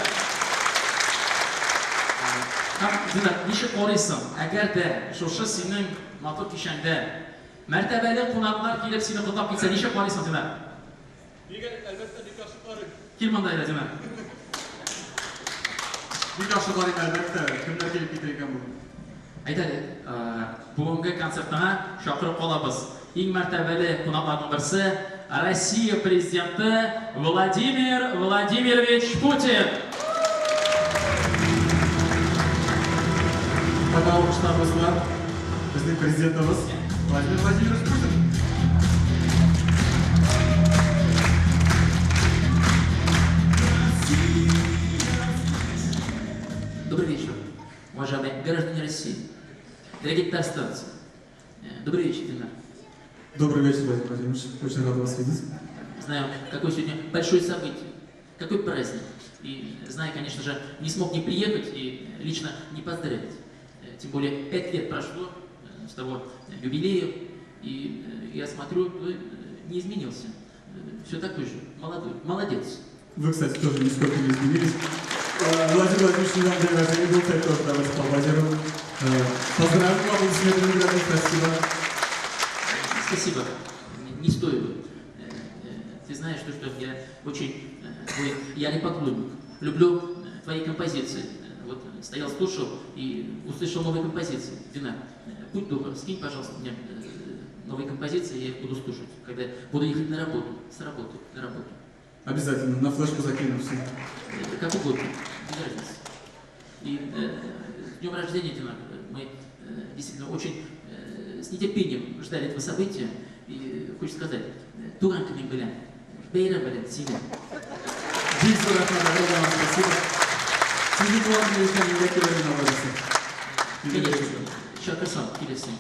Һәм, Динар, ничек карыйсың, әгәр дә шушы синең матур кичәңдә мәртәбәле кунаклар килеп сине котлап китсә, ничек карыйсың, Динар? Бик, әлбәттә, бик яхшы карыйм. Кил монда әйдә, Динар. Бик яхшы карыйм, әлбәттә. Кемнәр килеп китер икән бүген? Әйдә әле, бүгенге концертыңа чакырып калабыз. Иң мәртәбәле кунакларның берсе, Россия Президенты Владимир Владимирович Путин! Кайда алкышлар, дуслар? Безнең Президентыбыз Владимир Владимирович Путин. Добрый вечер, уважаемые граждане России, дорогие татарстанцы. Добрый вечер, Динар. Добрый вечер, Владимир Владимирович. Очень рад вас видеть. Знаю, какое сегодня большое событие, какой праздник. И знаю, конечно же, не смог не приехать и лично не поздравить. Тем более 5 лет прошло с того юбилея, и я смотрю, вы не изменился. Все такой же, молодой, молодец. Вы, кстати, тоже нисколько не изменились. Владимир Владимирович недавно день рождения был, кстати, тоже давайте поаплодируем. Поздравляю, аплодисменты, спасибо. Спасибо. Не стоило. Ты знаешь, что я очень твой ярый поклонник. Люблю твои композиции. Вот стоял, слушал и услышал новые композиции. Динар, будь добр, скинь, пожалуйста, мне новые композиции, я их буду слушать, когда буду ехать на работу, с работы на работу. Обязательно, на флешку закину все. Как угодно, без разницы. И с днем рождения, Динар, мы действительно очень с нетерпением ждали этого события. И хочется сказать, туган көнең белән, бәйрәм белән сине. Бик зур рәхмәт, огромное вам спасибо. Сезнең туган көнегездә мин килермен, алла. Конечно, чакырсам, килерсең.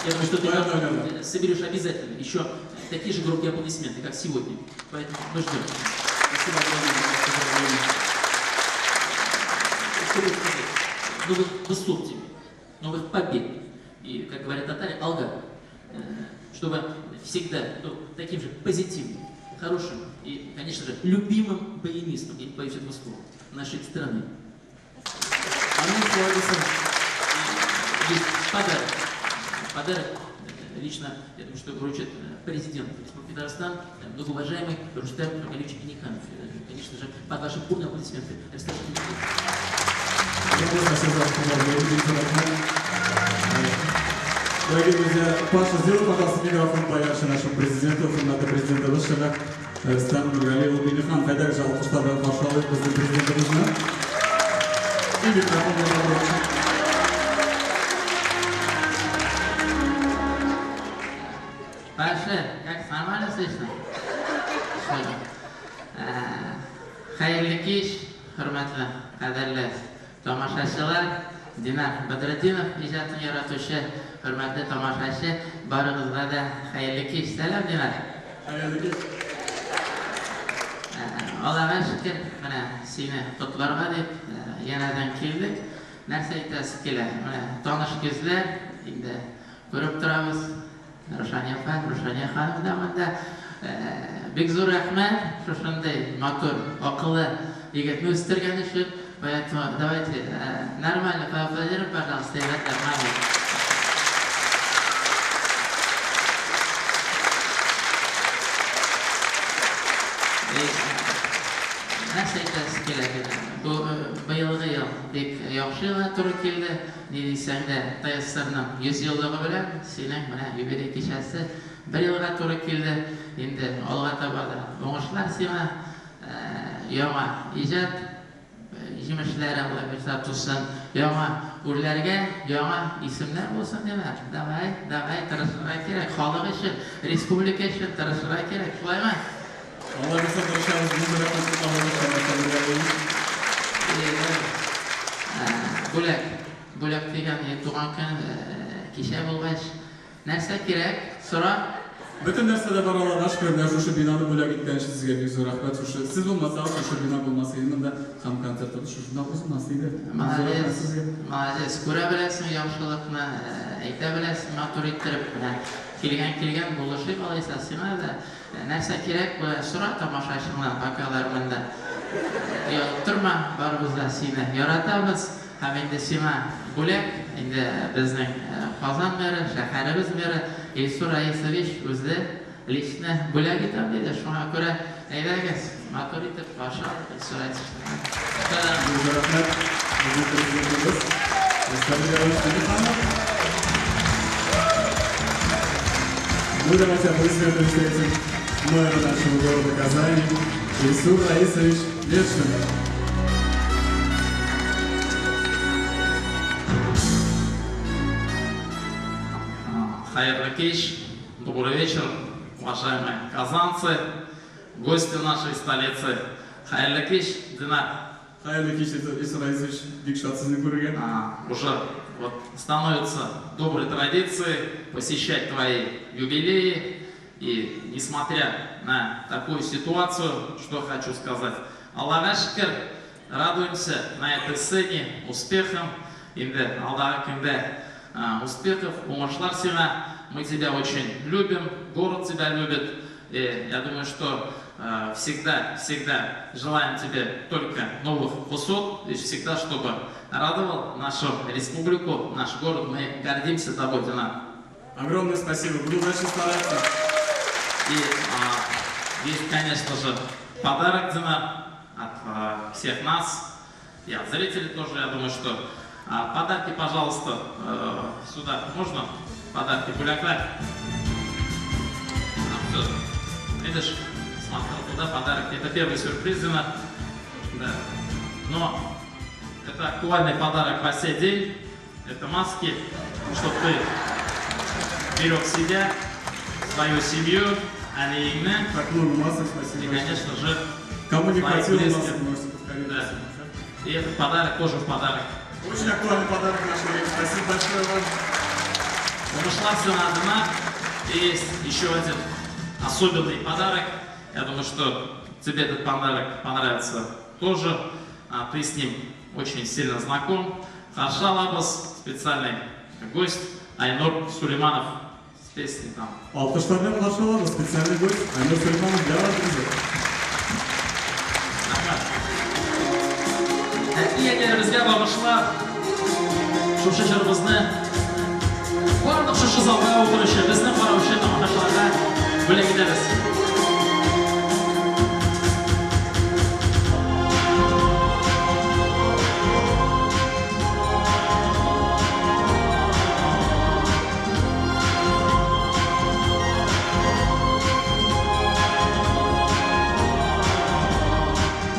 Я думаю, что ты нам соберешь обязательно еще такие же громкие аплодисменты, как сегодня. Поэтому мы ждем. Спасибо огромное. Что хочу сказать? Новых высот тебе, новых побед. И, как говорят татары, алга. Чтобы всегда был таким же позитивным, хорошим и, конечно же, любимым баянистом, я не боюсь этого слова, нашей страны. Аминь, шулай булсын. Есть подарок. Подарок лично, я думаю, что вручит президент Республики Татарстан, многоуважаемый Рустам Нургалиевич Минниханов. Конечно же, под ваши бурные аплодисменты. Рустам Минниханов. Спасибо за поздравление, бик зур рәхмәт. Дорогие друзья, Паша, сделай, пожалуйста, микрофон поярче нашему президенту, хөрмәтле президентыбыз чыга. Рөстәм Нургали улы Миңнеханов, әйдәгез, алкышлар белән каршы алыйк безнең президентыбызны. И микрофон белән. Паша, как, нормально слышно? Хәерле кич, хөрмәтле, кадерле тамашачылар, Динар Бәдретдинов иҗатын яратучы, хөрмәтле тамашачы, барыгызга да хәерле кич. Сәлам, Динар. Хәерле кич. Аллага шөкер, менә сине котларга дип янәдән килдек. Нәрсә әйтәсе килә? Менә таныш йөзләр инде күреп торабыз. Рушания апа, Рушания ханым да монда. Бик зур рәхмәт шушындый матур, акыллы егетне үстергән өчен. Поэтому давайте нормально поаплодируем, пожалуйста, ребята, маме. И, нәрсә әйтәсе килә? Бу быелгы ел бик яхшы елга туры килде. Ни дисәң дә, ТССРның 100 еллыгы белән синең менә юбилей кичәсе. бер елга туры килде. Инде алга таба да уңышлар сиңа, яңа иҗат җимешләре Алла бирса тусын, яңа үрләргә яңа исемнәр булсын димә. Давай, давай, тырышырга кирәк, халык өчен, республика өчен тырышырга кирәк, шулаймы? Алла бирса тырышабыз, бик зур рәхмәт Рәхмәт. Бүләк, бүләк дигән туган көн кичә булгач, нәрсә кирәк, сора. Бөтен нәрсә дә бар, Аллага шөкер, менә шушы бинаны бүләк иткән өчен сезгә бик зур рәхмәт. Шушы сез булмасагыз, шушы бина булмас иде монда һәм концертыбыз шушында узмас иде. Молодец, молодец. Күрә беләсең яхшылыкны, әйтә беләсең матур иттереп. Менә килгән килгән булышыйк алайса сиңа да. Нәрсә кирәк, сора тамашачыңнан, пока алар монда. Оялып торма, барыбыз да сине яратабыз. Һәм инде сиңа бүләк, инде безнең Казан мэры, шәһәребез мэры Илсур Раисович үзе лично бүләк итәм диде. Шуңа күрә, әйдәгез, матур итеп каршы алыйк Илсур Раисовичны. Зур рәхмәт, безнең президентыбыз Рөстәм Миңнеханов. Ну, давайте аплодисменты встретим мэра нашего города Казани Ильсур Раисович Метшин. Хәерле кич, добрый вечер, уважаемые казанцы, гости нашей столицы. Хәерле кич, Динар. Хәерле кич, Илсур Раисович, бик шат сезне күрергә. Уже вот становится доброй традицией посещать твои юбилеи. И несмотря на такую ситуацию, что хочу сказать. Аллага шөкер, радуемся на этой сцене успехом. Инде алдагы көндә успехов, уңышлар сиңа. Мы тебя очень любим, город тебя любит. И я думаю, что всегда, всегда желаем тебе только новых высот и всегда, чтобы радовал нашу республику, наш город. Мы гордимся тобой, Динар. Огромное спасибо, буду дальше стараться. И есть, конечно же, подарок, Динар, от всех нас и от зрителей тоже. Я думаю, что подарки, пожалуйста, сюда можно? Подарки бүләкләр. Все. Видишь, смотрел туда, подарок. Это первый сюрприз, Динар. Да. Но это актуальный подарок по сей день. Это маски, чтоб ты берег себя, свою семью, әниеңне. Так много масок, спасибо. И, конечно же, кому не своих хватило близких. масок, можете повторить. Да. И этот подарок тоже в подарок. Очень актуальный подарок в наше время. Спасибо большое вам. Ушла все на одна. И есть еще один особенный подарок. Я думаю, что тебе этот подарок понравится тоже. Ты с ним очень сильно знаком. Каршы алабыз, специальный гость Айнур Сулейманов с песней там. Алкышлар белән каршы алабыз специальный гость Айнур Сулейманов для вас, друзья. Әти-әниләребезгә багышлап шушы җырыбызны барлык шушы залда утыручы, безне караучы тамашачыларга бүләк итәбез.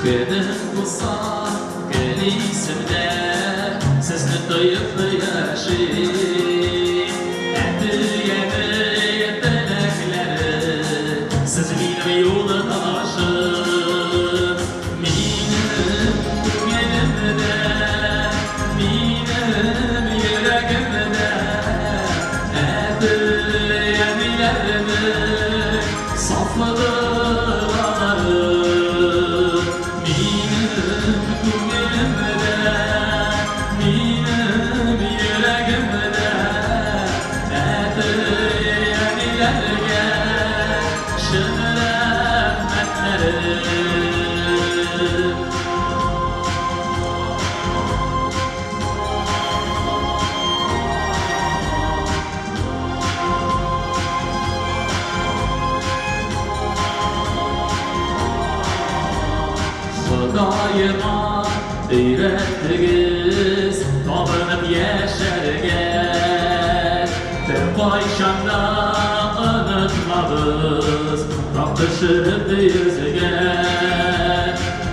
Көнем булса, көн исемдә, сезне тоеп яшим. Әти-әни теләкләре, сез минем юлдашым. Минем күңелемдә, минем йөрәгемдә, әти-әниләрнең сафлыклары. Минем күңелемдә, минем йөрәгемдә, әти-әниләргә чын рәхмәтләрем. Ходаема өйрәттегез табынып яшәргә. Беркайчан да онытмагыз. Торабыз, тап төшереп йөзгә.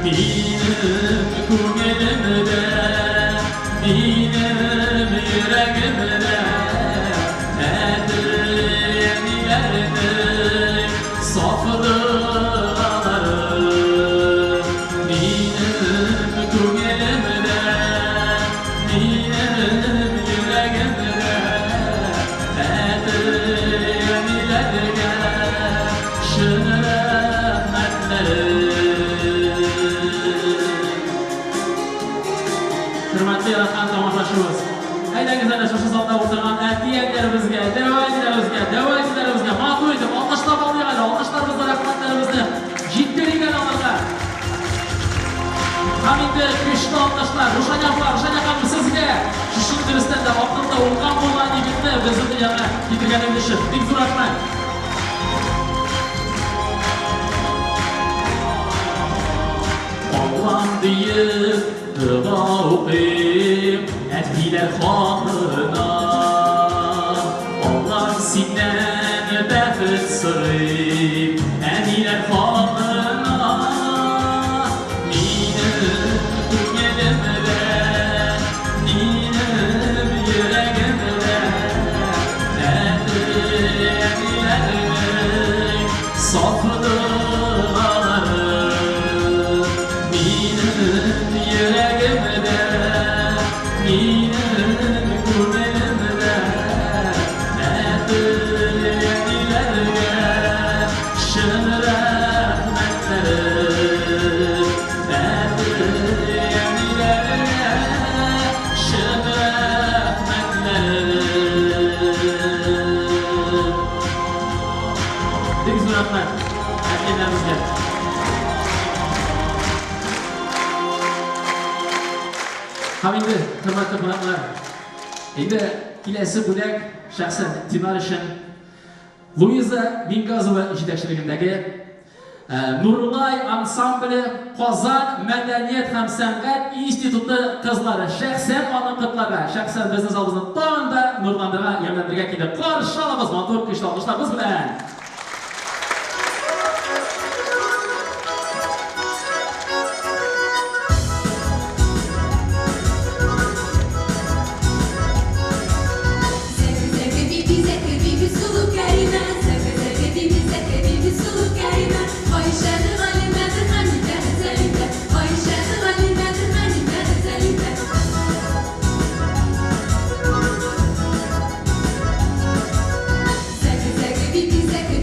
Минем күңелемдә, минем йөрәгемдә әти-әниләрнең саф догалары. Минем күңелемдә, минем йөрәгемдә әти-әниләргә чын рәхмәтләрем. Хөрмәтле яраткан тамашачыбыз, әйдәгез әле шушы залда утырган әти-әниләребезгә, дәү әниләребезгә, дәү әтиләребезгә матур итеп алкышлап алыйк әле, алкышларыбызны, рәхмәтләребезне җиткерик әле аларга. Һәм инде көчле алкышлар, Рушания апа, Рушания ханым, сезгә шушы дөрестән дә акылда уңган булган егетне безнең дөньяга китергәнегез өчен бик зур рәхмәт. Аллам диеп дога укыйм әтиләр хакына. Аллам синнән бәхет сорыйм әниләр хакына. Минем күңелемдә, минем йөрәгемдә әти-әниләрнең саф догалары. Минем йөрәгемдә, минем күңелемдә әти-әниләргә чын рәхмәтләрем. Әти-әниләргә чын рәхмәтләрем. Бик зур рәхмәт әти-әниләребезгә. Һәм инде, хөрмәтле кунаклар, инде киләсе бүләк шәхсән Динар өчен Луиза Мингазова җитәкчелегендәге Нурлай ансамбле Казан мәдәният һәм сәнгать институты кызлары шәхсән аны котларга, шәхсән безнең залыбызны тагын да нурландырырга, ямьләндерергә килде. Каршы алабыз матур көчле алкышларыбыз белән. Зәке, зәке, биби, зәке, биби, сылу Кәримә. Зәке, зәке, биби, зәке, биби, сылу Кәримә. Гайшәне, Галимәне, Хәмидәне, Сәлимә. Гайшәне, Галимәне, Хәмидәне, Сәлимә. Зәке, зәке, биби, зәке,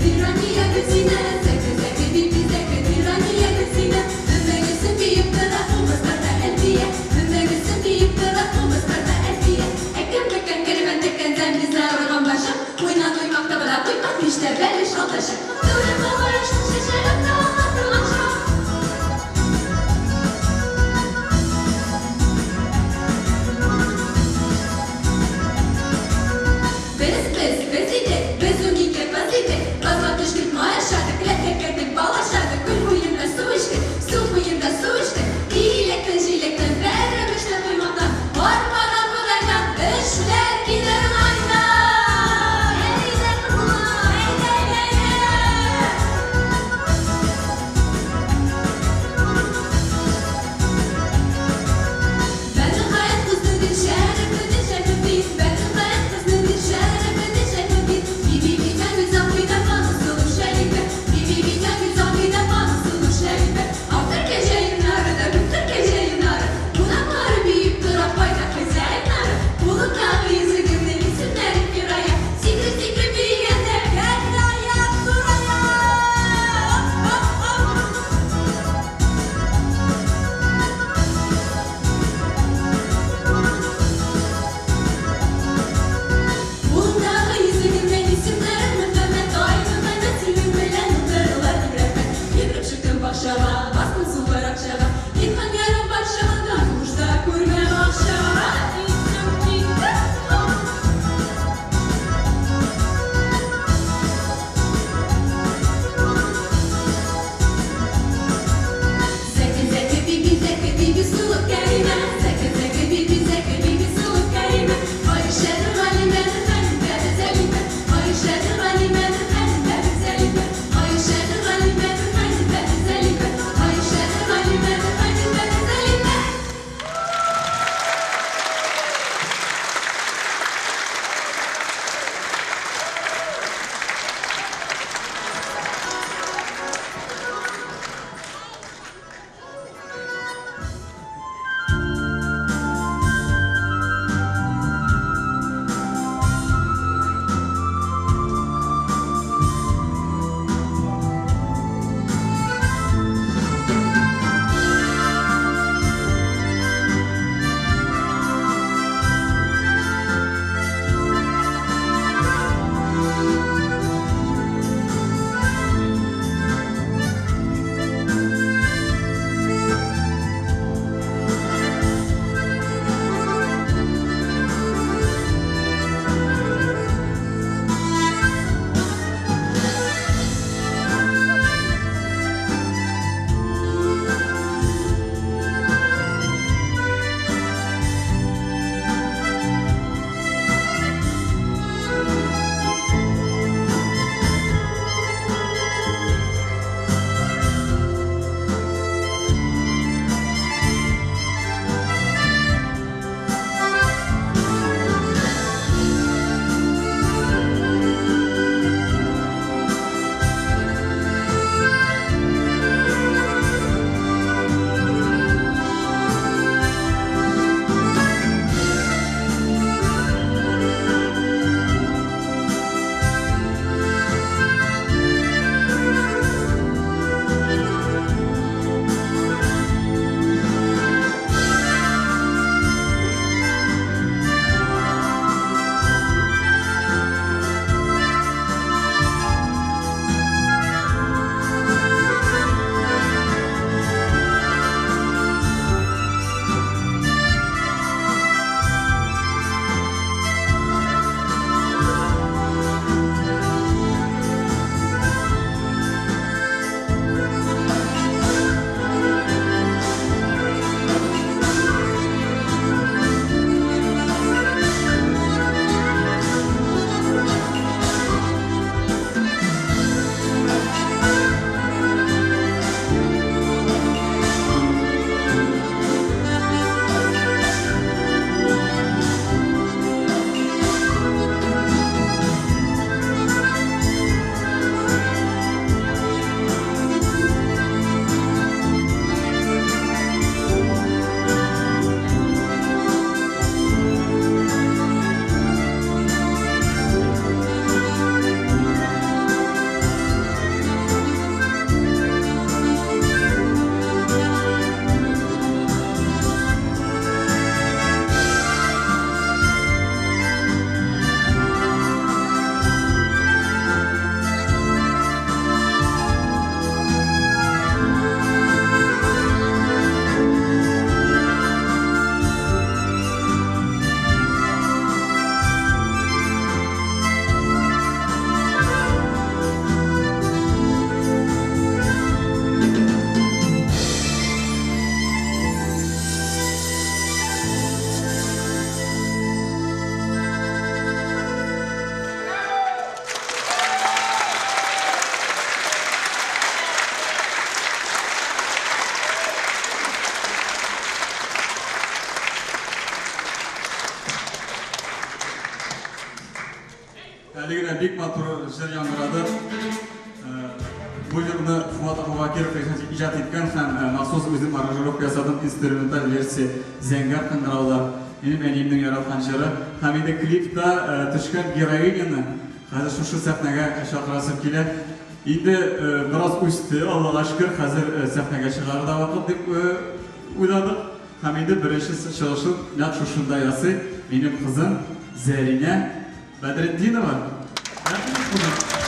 бик матур җыр яңгырады. Бу җырны Фуат Абубакиров иҗат иткән һәм махсус үзем аранжировка ясадым, инструменталь версия Зәңгәр кыңгыраулар. Минем әниемнең яраткан җыры. Һәм инде клипта төшкән героиняны хәзер шушы сәхнәгә чакырасым килә. Инде бераз үсте, Аллага шөкер, хәзер сәхнәгә чыгарыр да вакыт дип уйладык. Һәм инде беренче чыгышын нәкъ шушында ясый минем кызым Зәринә Бәдретдинова. Рәхим ит, кызым.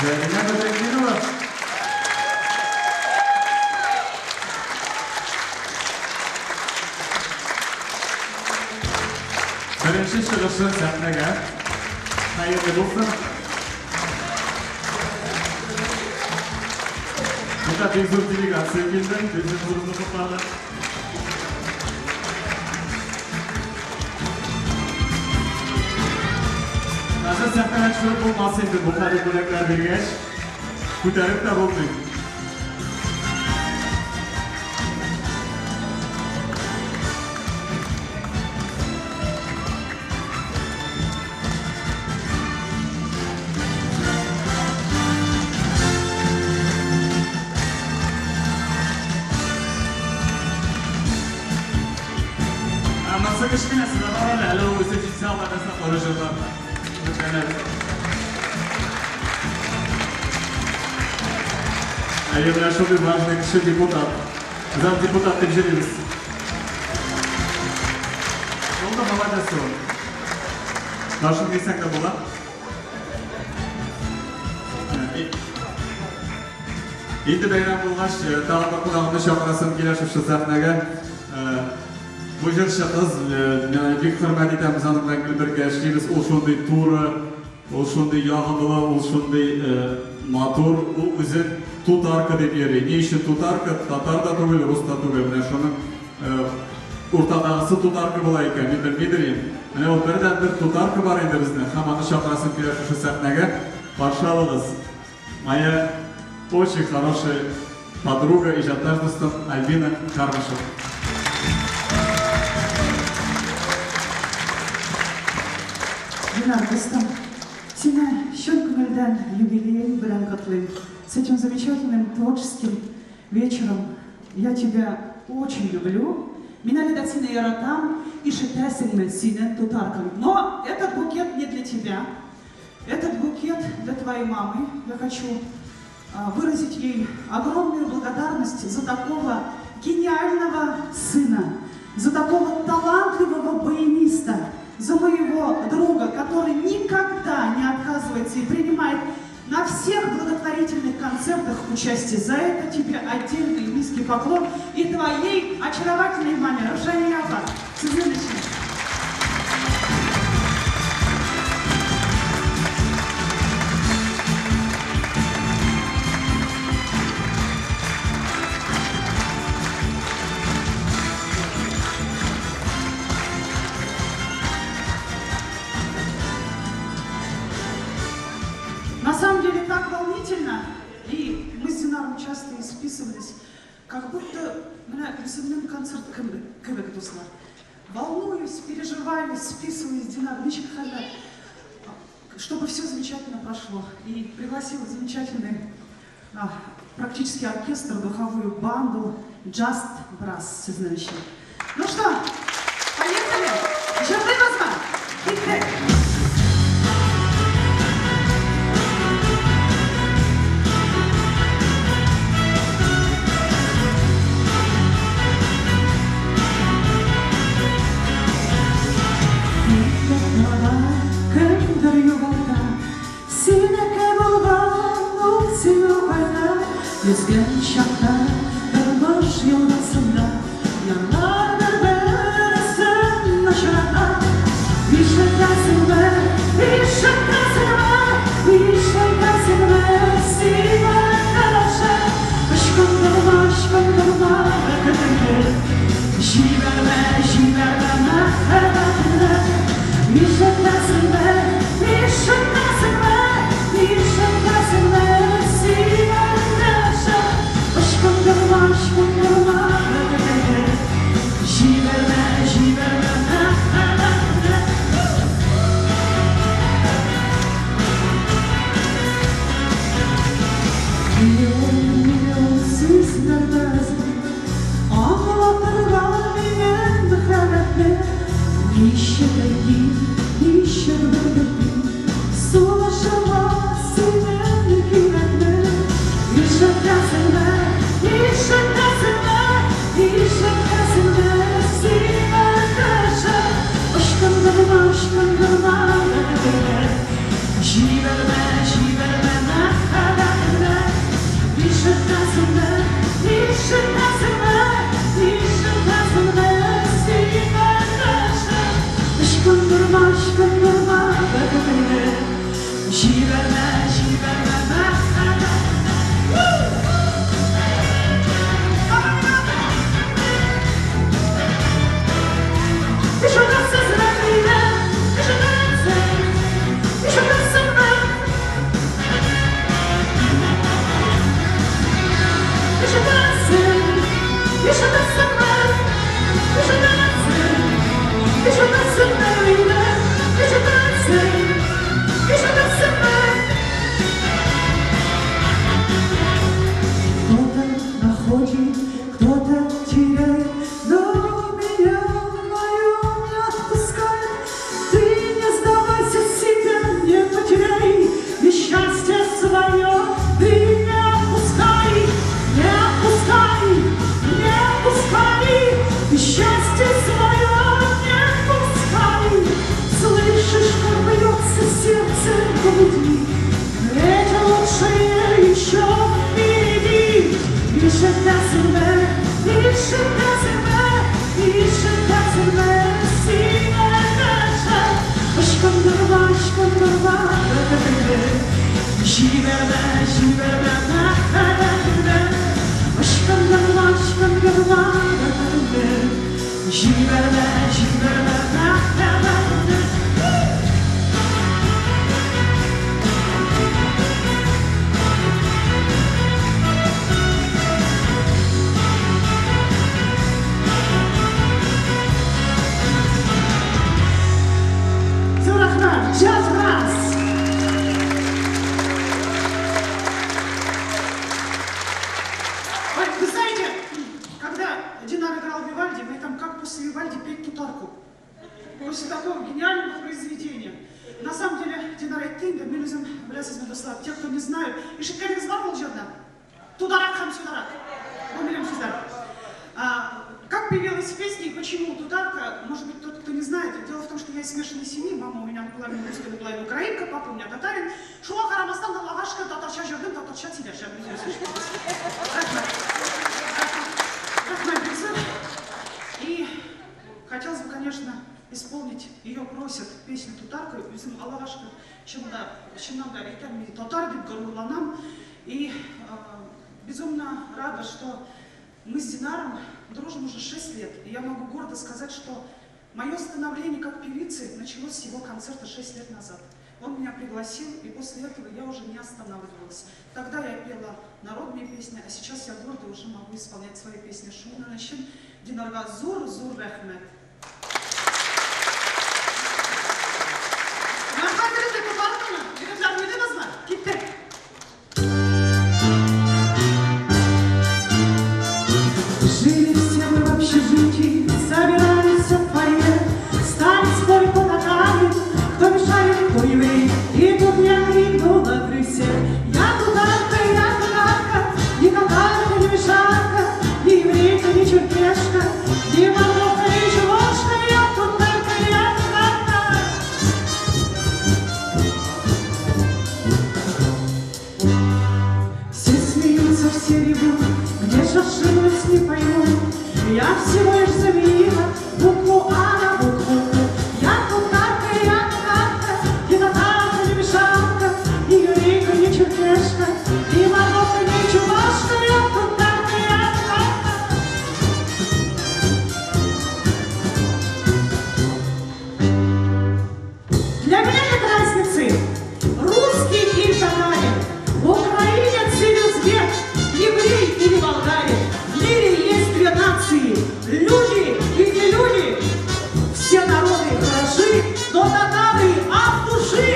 Зәринә Бәдретдинова. Беренче чыгышы сәхнәгә. Хәерле булсын. Монда бик зур делегация килде, безнең кызыбызны котлады. Хәзер сәхнәгә төшереп булмас инде бу хәле бүләкләр биргәч. Күтәреп тә булмый. Аннан кечкенәсе дә бар әле, әле ул үсеп җитсә, алла бирсә, коры җырлар. Өметләнәбез. Әйе, менә шундый важный кеше депутат. Без аны депутат дип җөрибез. Булды, молодец ул. Башын кисәң дә була. Инде бәйрәм булгач, тагын бер кунагымны чакырасым килә шушы сәхнәгә. Бу җырчы кыз, мин бик хөрмәт итәм, без аның белән гел бергә эшлибез. Ул шундый туры, ул шундый ягымлы, ул шундый матур. Ул үзен тутарка дип йөри. Ни өчен тутарка? Татар да түгел, рус та түгел. Менә шуның уртадагысы тутарка була икән, мин белмидер идем. Менә ул бердәнбер тутарка бар инде безнең һәм аны чакырасым килә шушы сәхнәгә. Каршы алыгыз. Моя очень хорошая подруга, иҗатташ дустым Альбина Кармышева. Динар, дустым, сине чын күңелдән юбилеең белән котлыйм. С этим замечательным творческим вечером. Я тебя очень люблю. Мин әле дә сине яратам, ишетәсеңме, синең тутаркаң. Но этот букет не для тебя. Этот букет для твоей мамы. Я хочу выразить ей огромную благодарность за такого гениального сына, за такого талантливого баяниста, за моего друга, который никогда не отказывается и принимает на всех благотворительных концертах участие. За это тебе отдельный низкий поклон и твоей очаровательной маме Рушане апа. Сезнең өчен. На самом деле так волнительно, и мы с Динаром часто и списывались, как будто менә үземнең концерт кебек, дуслар. Волнуюсь, переживаю, списываюсь, Динар, ничек хәлләр, чтобы все замечательно прошло. И пригласила замечательный практически оркестр, духовую банду Just Brass сезнең өчен. Ну что, поехали? Җырлыйбызмы? Киттек! Кемдер югалта, Синеке булган ул сөю кайда? Йөзгән чакта тормыш елгасында Ярлар бер-берсен очрата. Ишетәсеңме, ишетәсеңме, ишетәсеңме син карашы? Ычкындырма, ычкындырма бәхетеңне. Җибәрмә, җибәрмә мәхәббәтеңне. Ишетәсеңме, ишетәсеңме, ишетәсеңме син карашы? Ычкындырма, ычкындырма бәхетеңне. Җибәрмә, җибәрмә мәхәббәтеңне. Миллион, миллион сүзләр бәзми Аңлатырга минем мәхәббәтне. Ничек әйтим, ничек белгертим Сулышыма синең кирәкне. Ишетәсеңме, ишетәсеңме, ишетәсеңме син кеше? Ычкындырма, ычкындырма бәхетеңне. Җибәрмә, җибәрмә мәхәббәтеңне. Ишетәсеңме, ишетәсеңме, ишетәсеңме син кеше? Ычкындырма, ычкындырма бәхетеңне. Җибәрмә, җибәрмә мәхәббәтеңне. Ишетәсезме мине, ишетәсең, ишетәсеңме? Ишетәсең, ишетәсеңме, ишетәсең, ишетәсеңме мине, ишетәсең, ишетәсеңме? Кто-то находит, кто-то теряет, но меня мою не отпускает. Ты не сдавайся, себя не потеряй, и счастье свое ты не отпускай, не отпускай, не отпускай, и счастье свое не отпускай. Җибәрмә, җибәрмә мәхәббәтемне, Ычкындырма, ычкындырма бәхетемне. Җибәрмә, җибәрмә мәхәббәтемне. Зур рәхмәт, Jazz Brass! Ой, вы знаете, когда Динар играл Вивальди, мы там как после Вивальди петь тутарку. После такого гениального произведения. На самом деле, Динар әйтте инде, мин үзем, беләсезме, дуслар, те, кто не знают, ишеткәнегез бар ул җырны? Тударак һәм сударак. Бу минем сүзләр. Как появилась песня и почему тутарка, может быть, тот, кто не знает. Дело в том, что я из смешанной семьи, мама у меня наполовину русская, наполовину украинка, папа у меня татарин. Шуңа карамастан, Аллага шөкер, татарча җырлыйм, татарча сөйләшәм. Рәхмәт. Рәхмәт, бик зур. И хотелось бы, конечно, исполнить, ее просят, песню «Тутарка». Үзем, Аллага шөкер, чында, чыннан да әйтәм, мин татар дип горурланам. И безумно рада, что мы с Динаром дружим уже 6 лет. И я могу гордо сказать, что мое становление как певицы началось с его концерта 6 лет назад. Он меня пригласил, и после этого я уже не останавливалась. Тогда я пела народные песни, а сейчас я гордо уже могу исполнять свои песни. Шуның өчен Динарга зур зур рәхмәт. Рәхмәт, Тутарканы. Егетләр, уйныйбызмы? Киттек. Жили все мы в общежитии, собирались в фойе, стали спорить по татарин, кто мишарин, кто еврей. И тут я крикнула при всех: я тутарка, ни татарка, ни мишарка, ни еврейка, ни черкешка, ни мордовка, ни чувашка, я тутарка, я тутарка. Все смеются, все ревут, где же ошиблась, не пойму. Я всего лишь заменила букву А на букву У. Я тутарка, ни татарка, ни мишарка, ни еврейка, ни черкешка, ни мордовка, ни чувашка, я тутарка, я тутарка. Для меня нет разницы, русский или татарин, украинец или узбек, еврей или болгарин. В мире есть две нации, люди и не люди. Все народы хороши, но татары от души.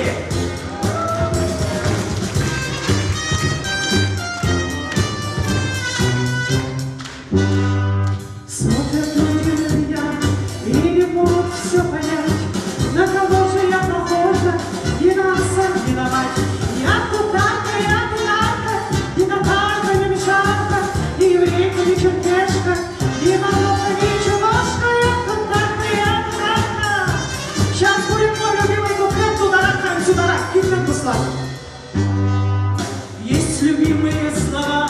Смотрят люди на меня и не могут все понять, на кого же я похожа, ни на отца, ни на мать. Я тутарка, ни татарка, ни мишарка, ни еврейка, ни черкешка, ни мордовка, ни чувашка, я тутарка, я тутарка. Сейчас будет мой любимый куплет «Тударак, сюдарак», киттек, дуслар. Есть любимые слова: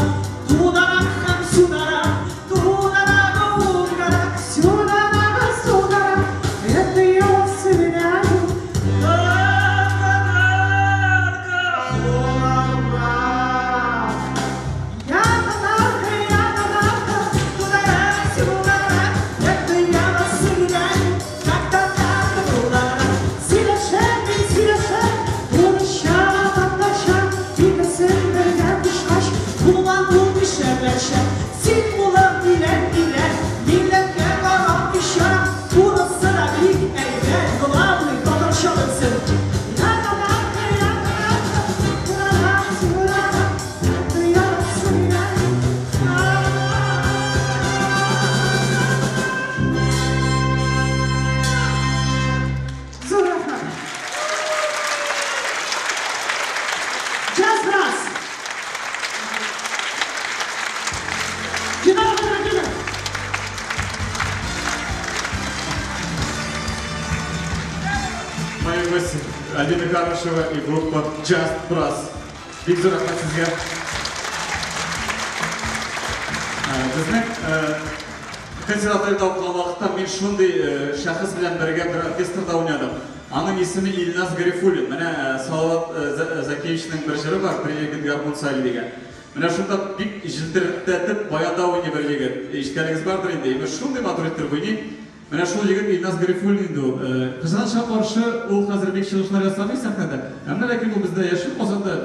Тударак, сюдарак, тударак, угарак, сюдарак, сударак. Это я вас уверяю. Татарка, буларак. Я татарка, тударак, сюдарак. Это я вас уверяю, как татарка буларак. Сөйләшәм мин, сөйләшәм, урысча, татарча, икесен бергә кушкач, була ул мишәрләрчә. Син, улым, өйлән, өйлән, милләткә карамыйча, урысы да бик әйбәт, главный татарча белсен. Я татарка, я татарка, тударак, сюдарак, это я вас уверяю. Зур рәхмәт. Jazz Brass. Динар Абдурахимов. Мои гости Альбина Карышева и группа Just Brass. Бик зур рәхмәт сезгә. Безнең консерваториядә укыган вакытта мин шундый шәхес белән бергә бер оркестрда уйнадым. Аның исеме Илназ Гарифуллин. Менә Салават Зәкиевичның бер җыры бар, Бер егет гармун сайлый дигән. Менә шунда бик җилтердәтеп баянда уйный бер егет. Ишеткәнегез бардыр инде. Имеш, шундый матур иттереп уйный. Менә шул егет Илназ Гарифуллин инде ул. Кызганычка каршы, ул хәзер бик чыгышлар ясамый сәхнәдә. Әмма ләкин ул бездә яши, Казанда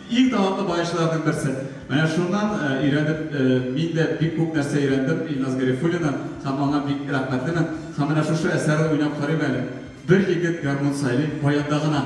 иң талантлы баянчыларның берсе. Менә шуннан өйрәнеп, мин дә бик күп нәрсә өйрәндем Илназ Гарифуллиннан һәм аңа бик рәхмәтлемен. Һәм менә шушы әсәрен уйнап карыйм әле. Бер егет гармун сайлый, баянда гына.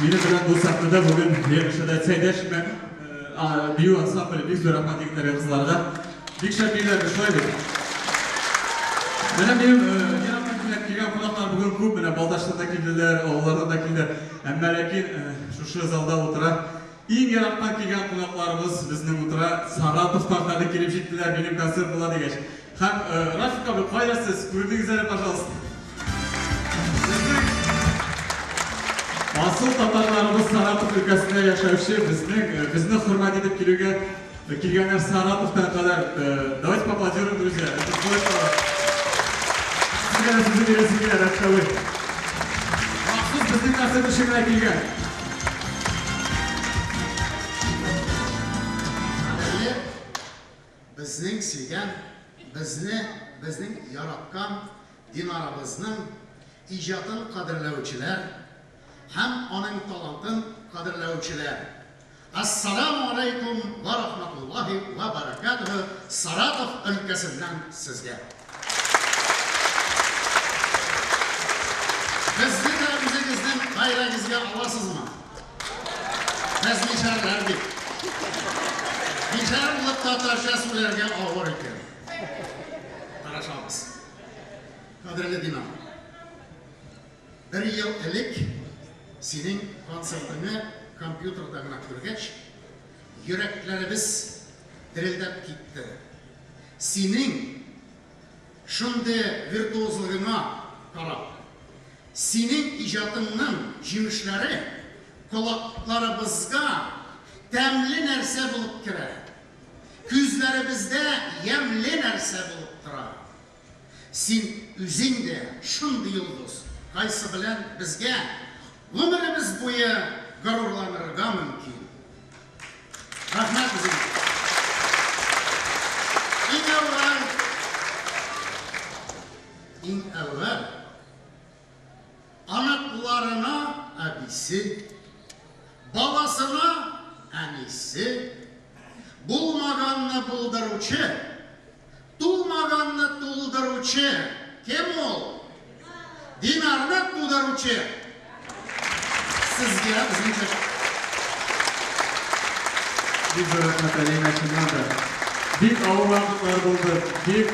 Минем белән бу сәхнәдә бүген янәшәдә Сәйдәшме бию ансамбле, бик зур рәхмәт егетләргә, кызларга. Бик шәп бииләр, шулай бит. Менә минем ерактан килгән килгән кунаклар бүген күп, менә Балтачтан да килделәр, авыллардан да килделәр. Әмма ләкин шушы залда утыра иң ерактан килгән кунакларыбыз безнең утыра. Саратовтан хәтле килеп җиттеләр, минем концерт була дигәч. Һәм Рафик абый, кайда сез? Күренегез әле, пожалуйста. Безнең асыл татарларыбыз Саратов өлкәсендә яшәүче, безнең безне хөрмәт итеп килүгә килгәннәр Саратовтан кадәр. Давайте поаплодируем, друзья. Это здорово. Сезгә дә сүзне бирәсе килә, Рафик абый. Махсус безнең концерт өчен генә килгән. Кадерле Безнең сөйгән, безне, безнең яраткан Динарабызның иҗатын кадерләүчеләр һәм аның талантын кадерләүчеләр! Әссәламү аләйкүм вә рахматуллаһи вә бәрәкәтүһү Саратов өлкәсеннән сезгә! Безне дә үзегезнең гаиләгезгә аласызмы? Без мишәрләр бит. Мишәр булып татарча сүләргә авыр икән. Тырышабыз. Кадерле Динар, бер ел элек синең концертыңны компьютерда гына күргәч, йөрәкләребез дерелдәп китте. Синең шундый виртуозлыгыңа карап, Синең иҗатыңның җимешләре колакларыбызга тәмле нәрсә булып керә, күзләребездә ямьле нәрсә булып тора. Син үзең дә шундый йолдыз, кайсы белән безгә гомеребез буе горурланырга мөмкин. Рәхмәт үзеңә. Иң әүвәл, иң әүвәл Оныкларына әбисе, баласына әнисе, булмаганны булдыручы, тулмаганны тулдыручы кем ул? Динарны тудыручы! Сезгә безнең Бик зур рәхмәт, Алина, чыннан да. Бик авыр вакытлар булды, бик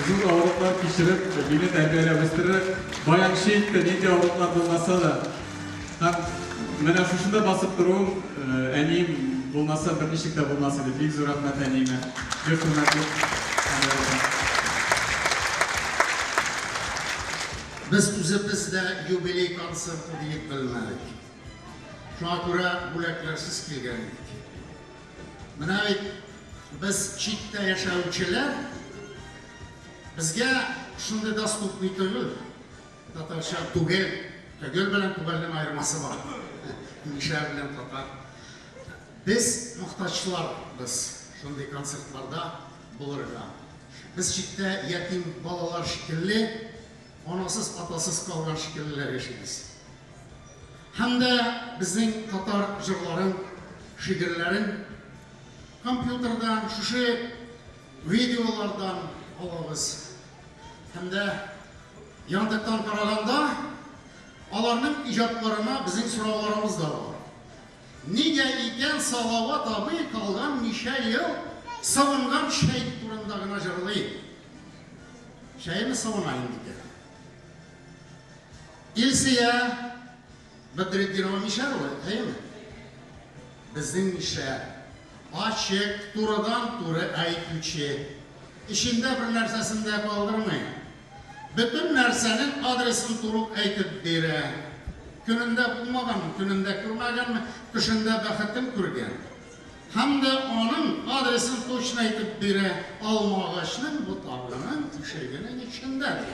зур авырлыклар кичереп, мине тәрбияләп үстерде. Баянчы итте, нинди авырлыклар булмаса да. Һәм менә шушында басып торуым, әнием булмаса, берничек тә булмас иде. Бик зур рәхмәт әниемә. Бик хөрмәтле. Без үзебез дә юбилей концерты диеп белмәдек. Шуңа күрә бүләкләрсез килгән идек. Менә бит без читтә яшәүчеләр, безгә шундый доступный түгел, татарча түгел, төгел белән түгелнең аермасы бар. Мишәр белән татар. Без мохтаҗларбыз шундый концертларда булырга. Без читтә ятим балалар шикелле, анасыз, атасыз калган шикеллеләр яшибез. Һәм дә безнең татар җырларын, шигырьләрен компьютердан, шушы видеолардан алабыз. Һәм дә Яндектан караганда, аларның иҗатларына безнең сорауларыбыз да бар. Нигә икән Салават абый калган ничә ел савынган чәй турында гына җырлый? Чәйме савына инде икән? Илсөя Бәдретдинова мишәр ул, әйеме? Безнең мишәр. Ачык, турыдан-туры әйтүче. Эчендә бер нәрсәсен дә калдырмый. Бөтен нәрсәнең адресын турук әйтеп бирә. Көнендә булмаганмы, көнендә күрмәгәнме, төшендә бәхетен күргән. Һәм дә аның адресын точно әйтеп бирә, алмагачның ботагының тишегенең эчендә, ди.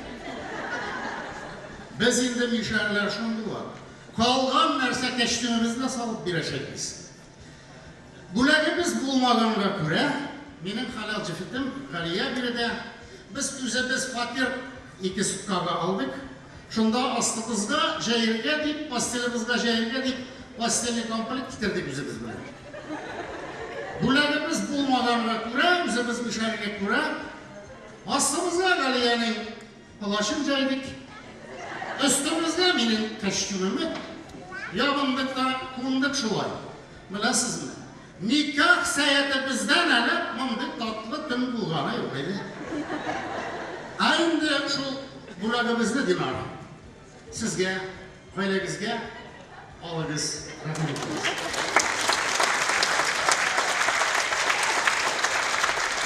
Без инде мишәрләр шундыйлар. Калган нәрсә кәчтүмебезне дә салып бирәчәкбез. Бүләгебез булмаганга күрә, минем хәләл җефетем Галия биредә, без үзебез фатир ике суткага алдык. Шунда астыбызга җәергә дип, постелебезгә җәергә дип, постельный комплект китердек үзебез белән. Бүләгебез булмаганга күрә, үзебез мишәргә күрә, астыбызга Галиянең плащын җәйдек. Өстебезгә минем костюмымны. Ябындык та кундык шулай. Беләсезме? Никах сәгатебездән әле мондый татлы төн булганы юк иде. Ә инде шул бүләгебезне, Динар, сезгә, гаиләгезгә алыгыз, рәхим итегез.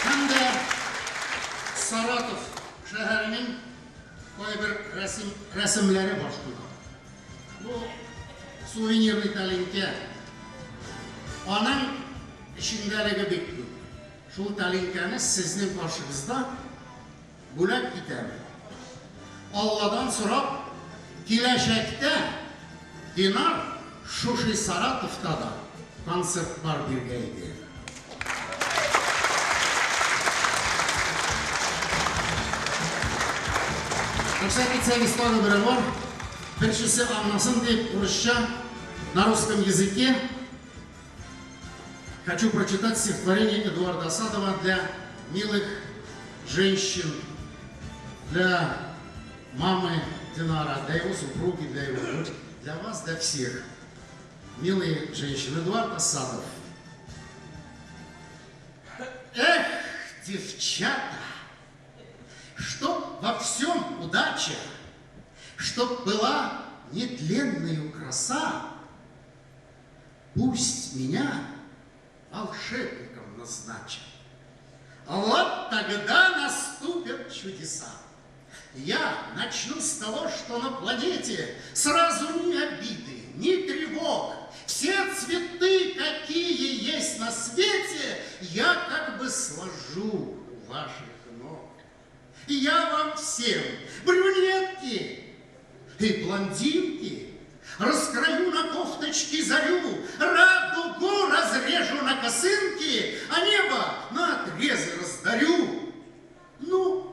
Һәм дә Саратов шәһәренең кайбер рәсем, рәсемләре бар шунда. Бу сувенирный тәлинкә. Аның эчендәлеге бик күп. Шул тәлинкәне сезнең каршыгызда бүләк итәм. Алладан сорап, киләчәктә Динар шушы Саратовта да концертлар биргәйде. Рөхсәт итсәгез, тагы бере бар. Беренчесе аңласын дип, урысча, на русском языке. Хочу прочитать стихотворение Эдуарда Асадова для милых женщин, для мамы Динара, для его супруги, для его дочери, для вас, для всех. Милые женщины, Эдуард Асадов. Эх, девчата, чтоб во всем удача, чтоб была нетленную краса, пусть меня волшебником назначат. Вот тогда наступят чудеса. Я начну с того, что на планете сразу ни обиды, ни тревог. Все цветы, какие есть на свете, я как бы сложу у ваших ног. И я вам всем, брюнетки и блондинки, раскрою на кофточке зарю, радугу разрежу на косынки, а небо на отрезы раздарю. Ну,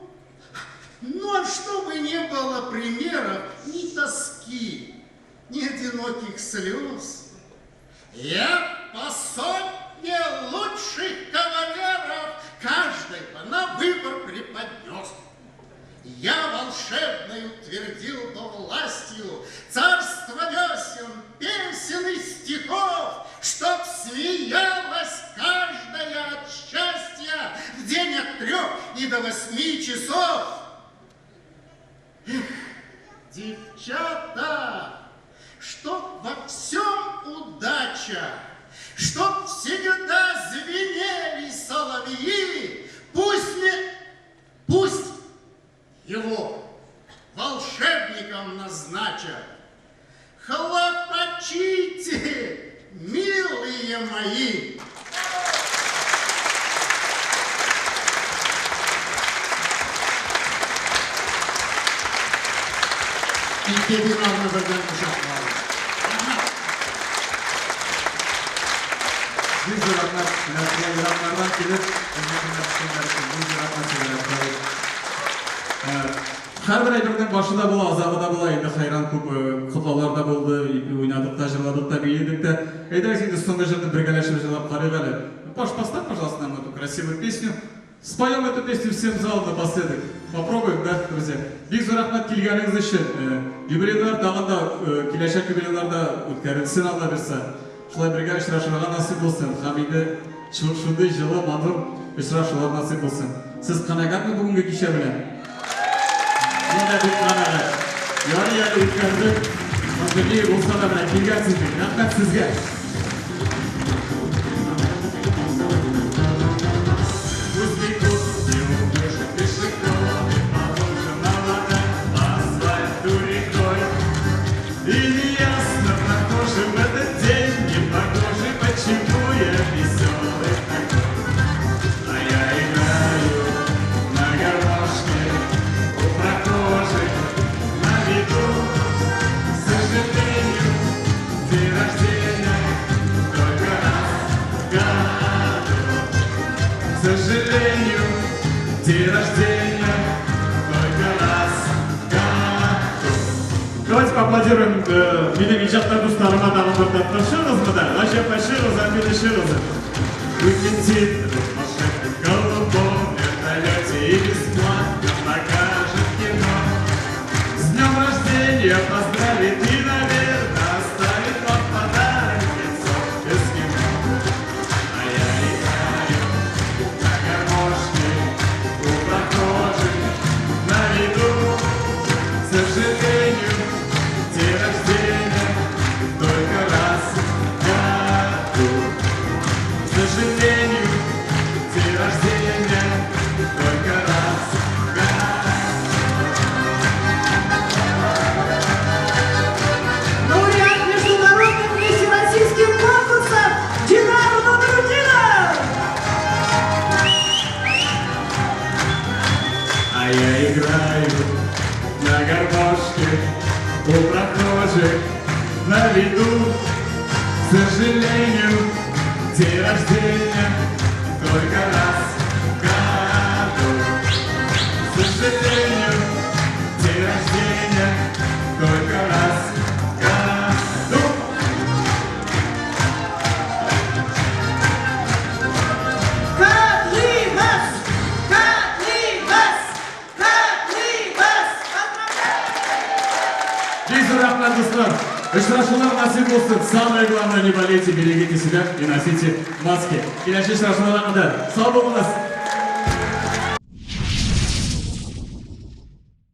а чтобы не было примеров ни тоски, ни одиноких слез, я по сотне лучших кавалеров каждый бы на выбор преподнес. Я волшебной утвердил бы властью царство весен, песен и стихов, чтоб смеялась каждая от счастья в день от 3 и до 8 часов. Эх, девчата, чтоб во всем удача, чтоб всегда звенели соловьи, пусть его волшебником назначат. Хлопочите, милые мои! Ике Динарны бердән кочаклады. Бик зур рәхмәт, менә шулай ераклардан килеп, безне тыңлап төшкәннәр өчен бик зур рәхмәт сезгә, Рәхмәт. Һәрбер әйбернең башы да була, азагы да була. Инде хәйран күп котлаулар да булды, уйнадык та, җырладык та, биедек тә. Әйдәгез инде соңгы җырны бергәләшеп җырлап карыйк әле. Паш, поставь, пожалуйста, нам эту красивую песню. Споем эту песню всем залом напоследок. Попробуем, да, друзья? Бик зур рәхмәт килгәнегез өчен. Юбилейлар тагын да киләчәк юбилейлар да үткәрелсен, Алла бирсә. Шулай бергә очрашырга насыйп булсын. Һәм инде шундый җылы, матур очрашулар насыйп булсын. Сез канәгатьме бүгенге кичә белән? Мин дә бик канәгать. Ярый әле үткәрдек. Пандемия булса да менә килгәнсез бит. Рәхмәт сезгә. Пусть бегут неуклюже пешеходы по лужам на вода по асфальту рекой. И неясно прохожим этот день не похожий, почему я веселый такой. А я играю на гармошке у прохожих на виду. К сожалению, день рождения только раз в году. К сожалению, день рождения только раз в году. Давайте поаплодируем минем иҗатта дусларыма тагын бер тапкыр. Чыгыгызмы да? Гаҗәп чыгыгыз, Альбина, чыгыгыз. Улетит в волшебном голубом вертолете и бесплатно покажет кино. С днем рождения поздравит и, наверное, оставит. виду. К сожалению, день рождения только раз в году. К сожалению, день рождения только раз в году. Котлыбас! Котлыбас! Котлыбас! Бик зур рәхмәт, дуслар. Очрашулар насыйп булсын. Самое главное, не болейте, берегите себя и носите маски. Киләсе очрашуларга кадәр. Сау булыгыз.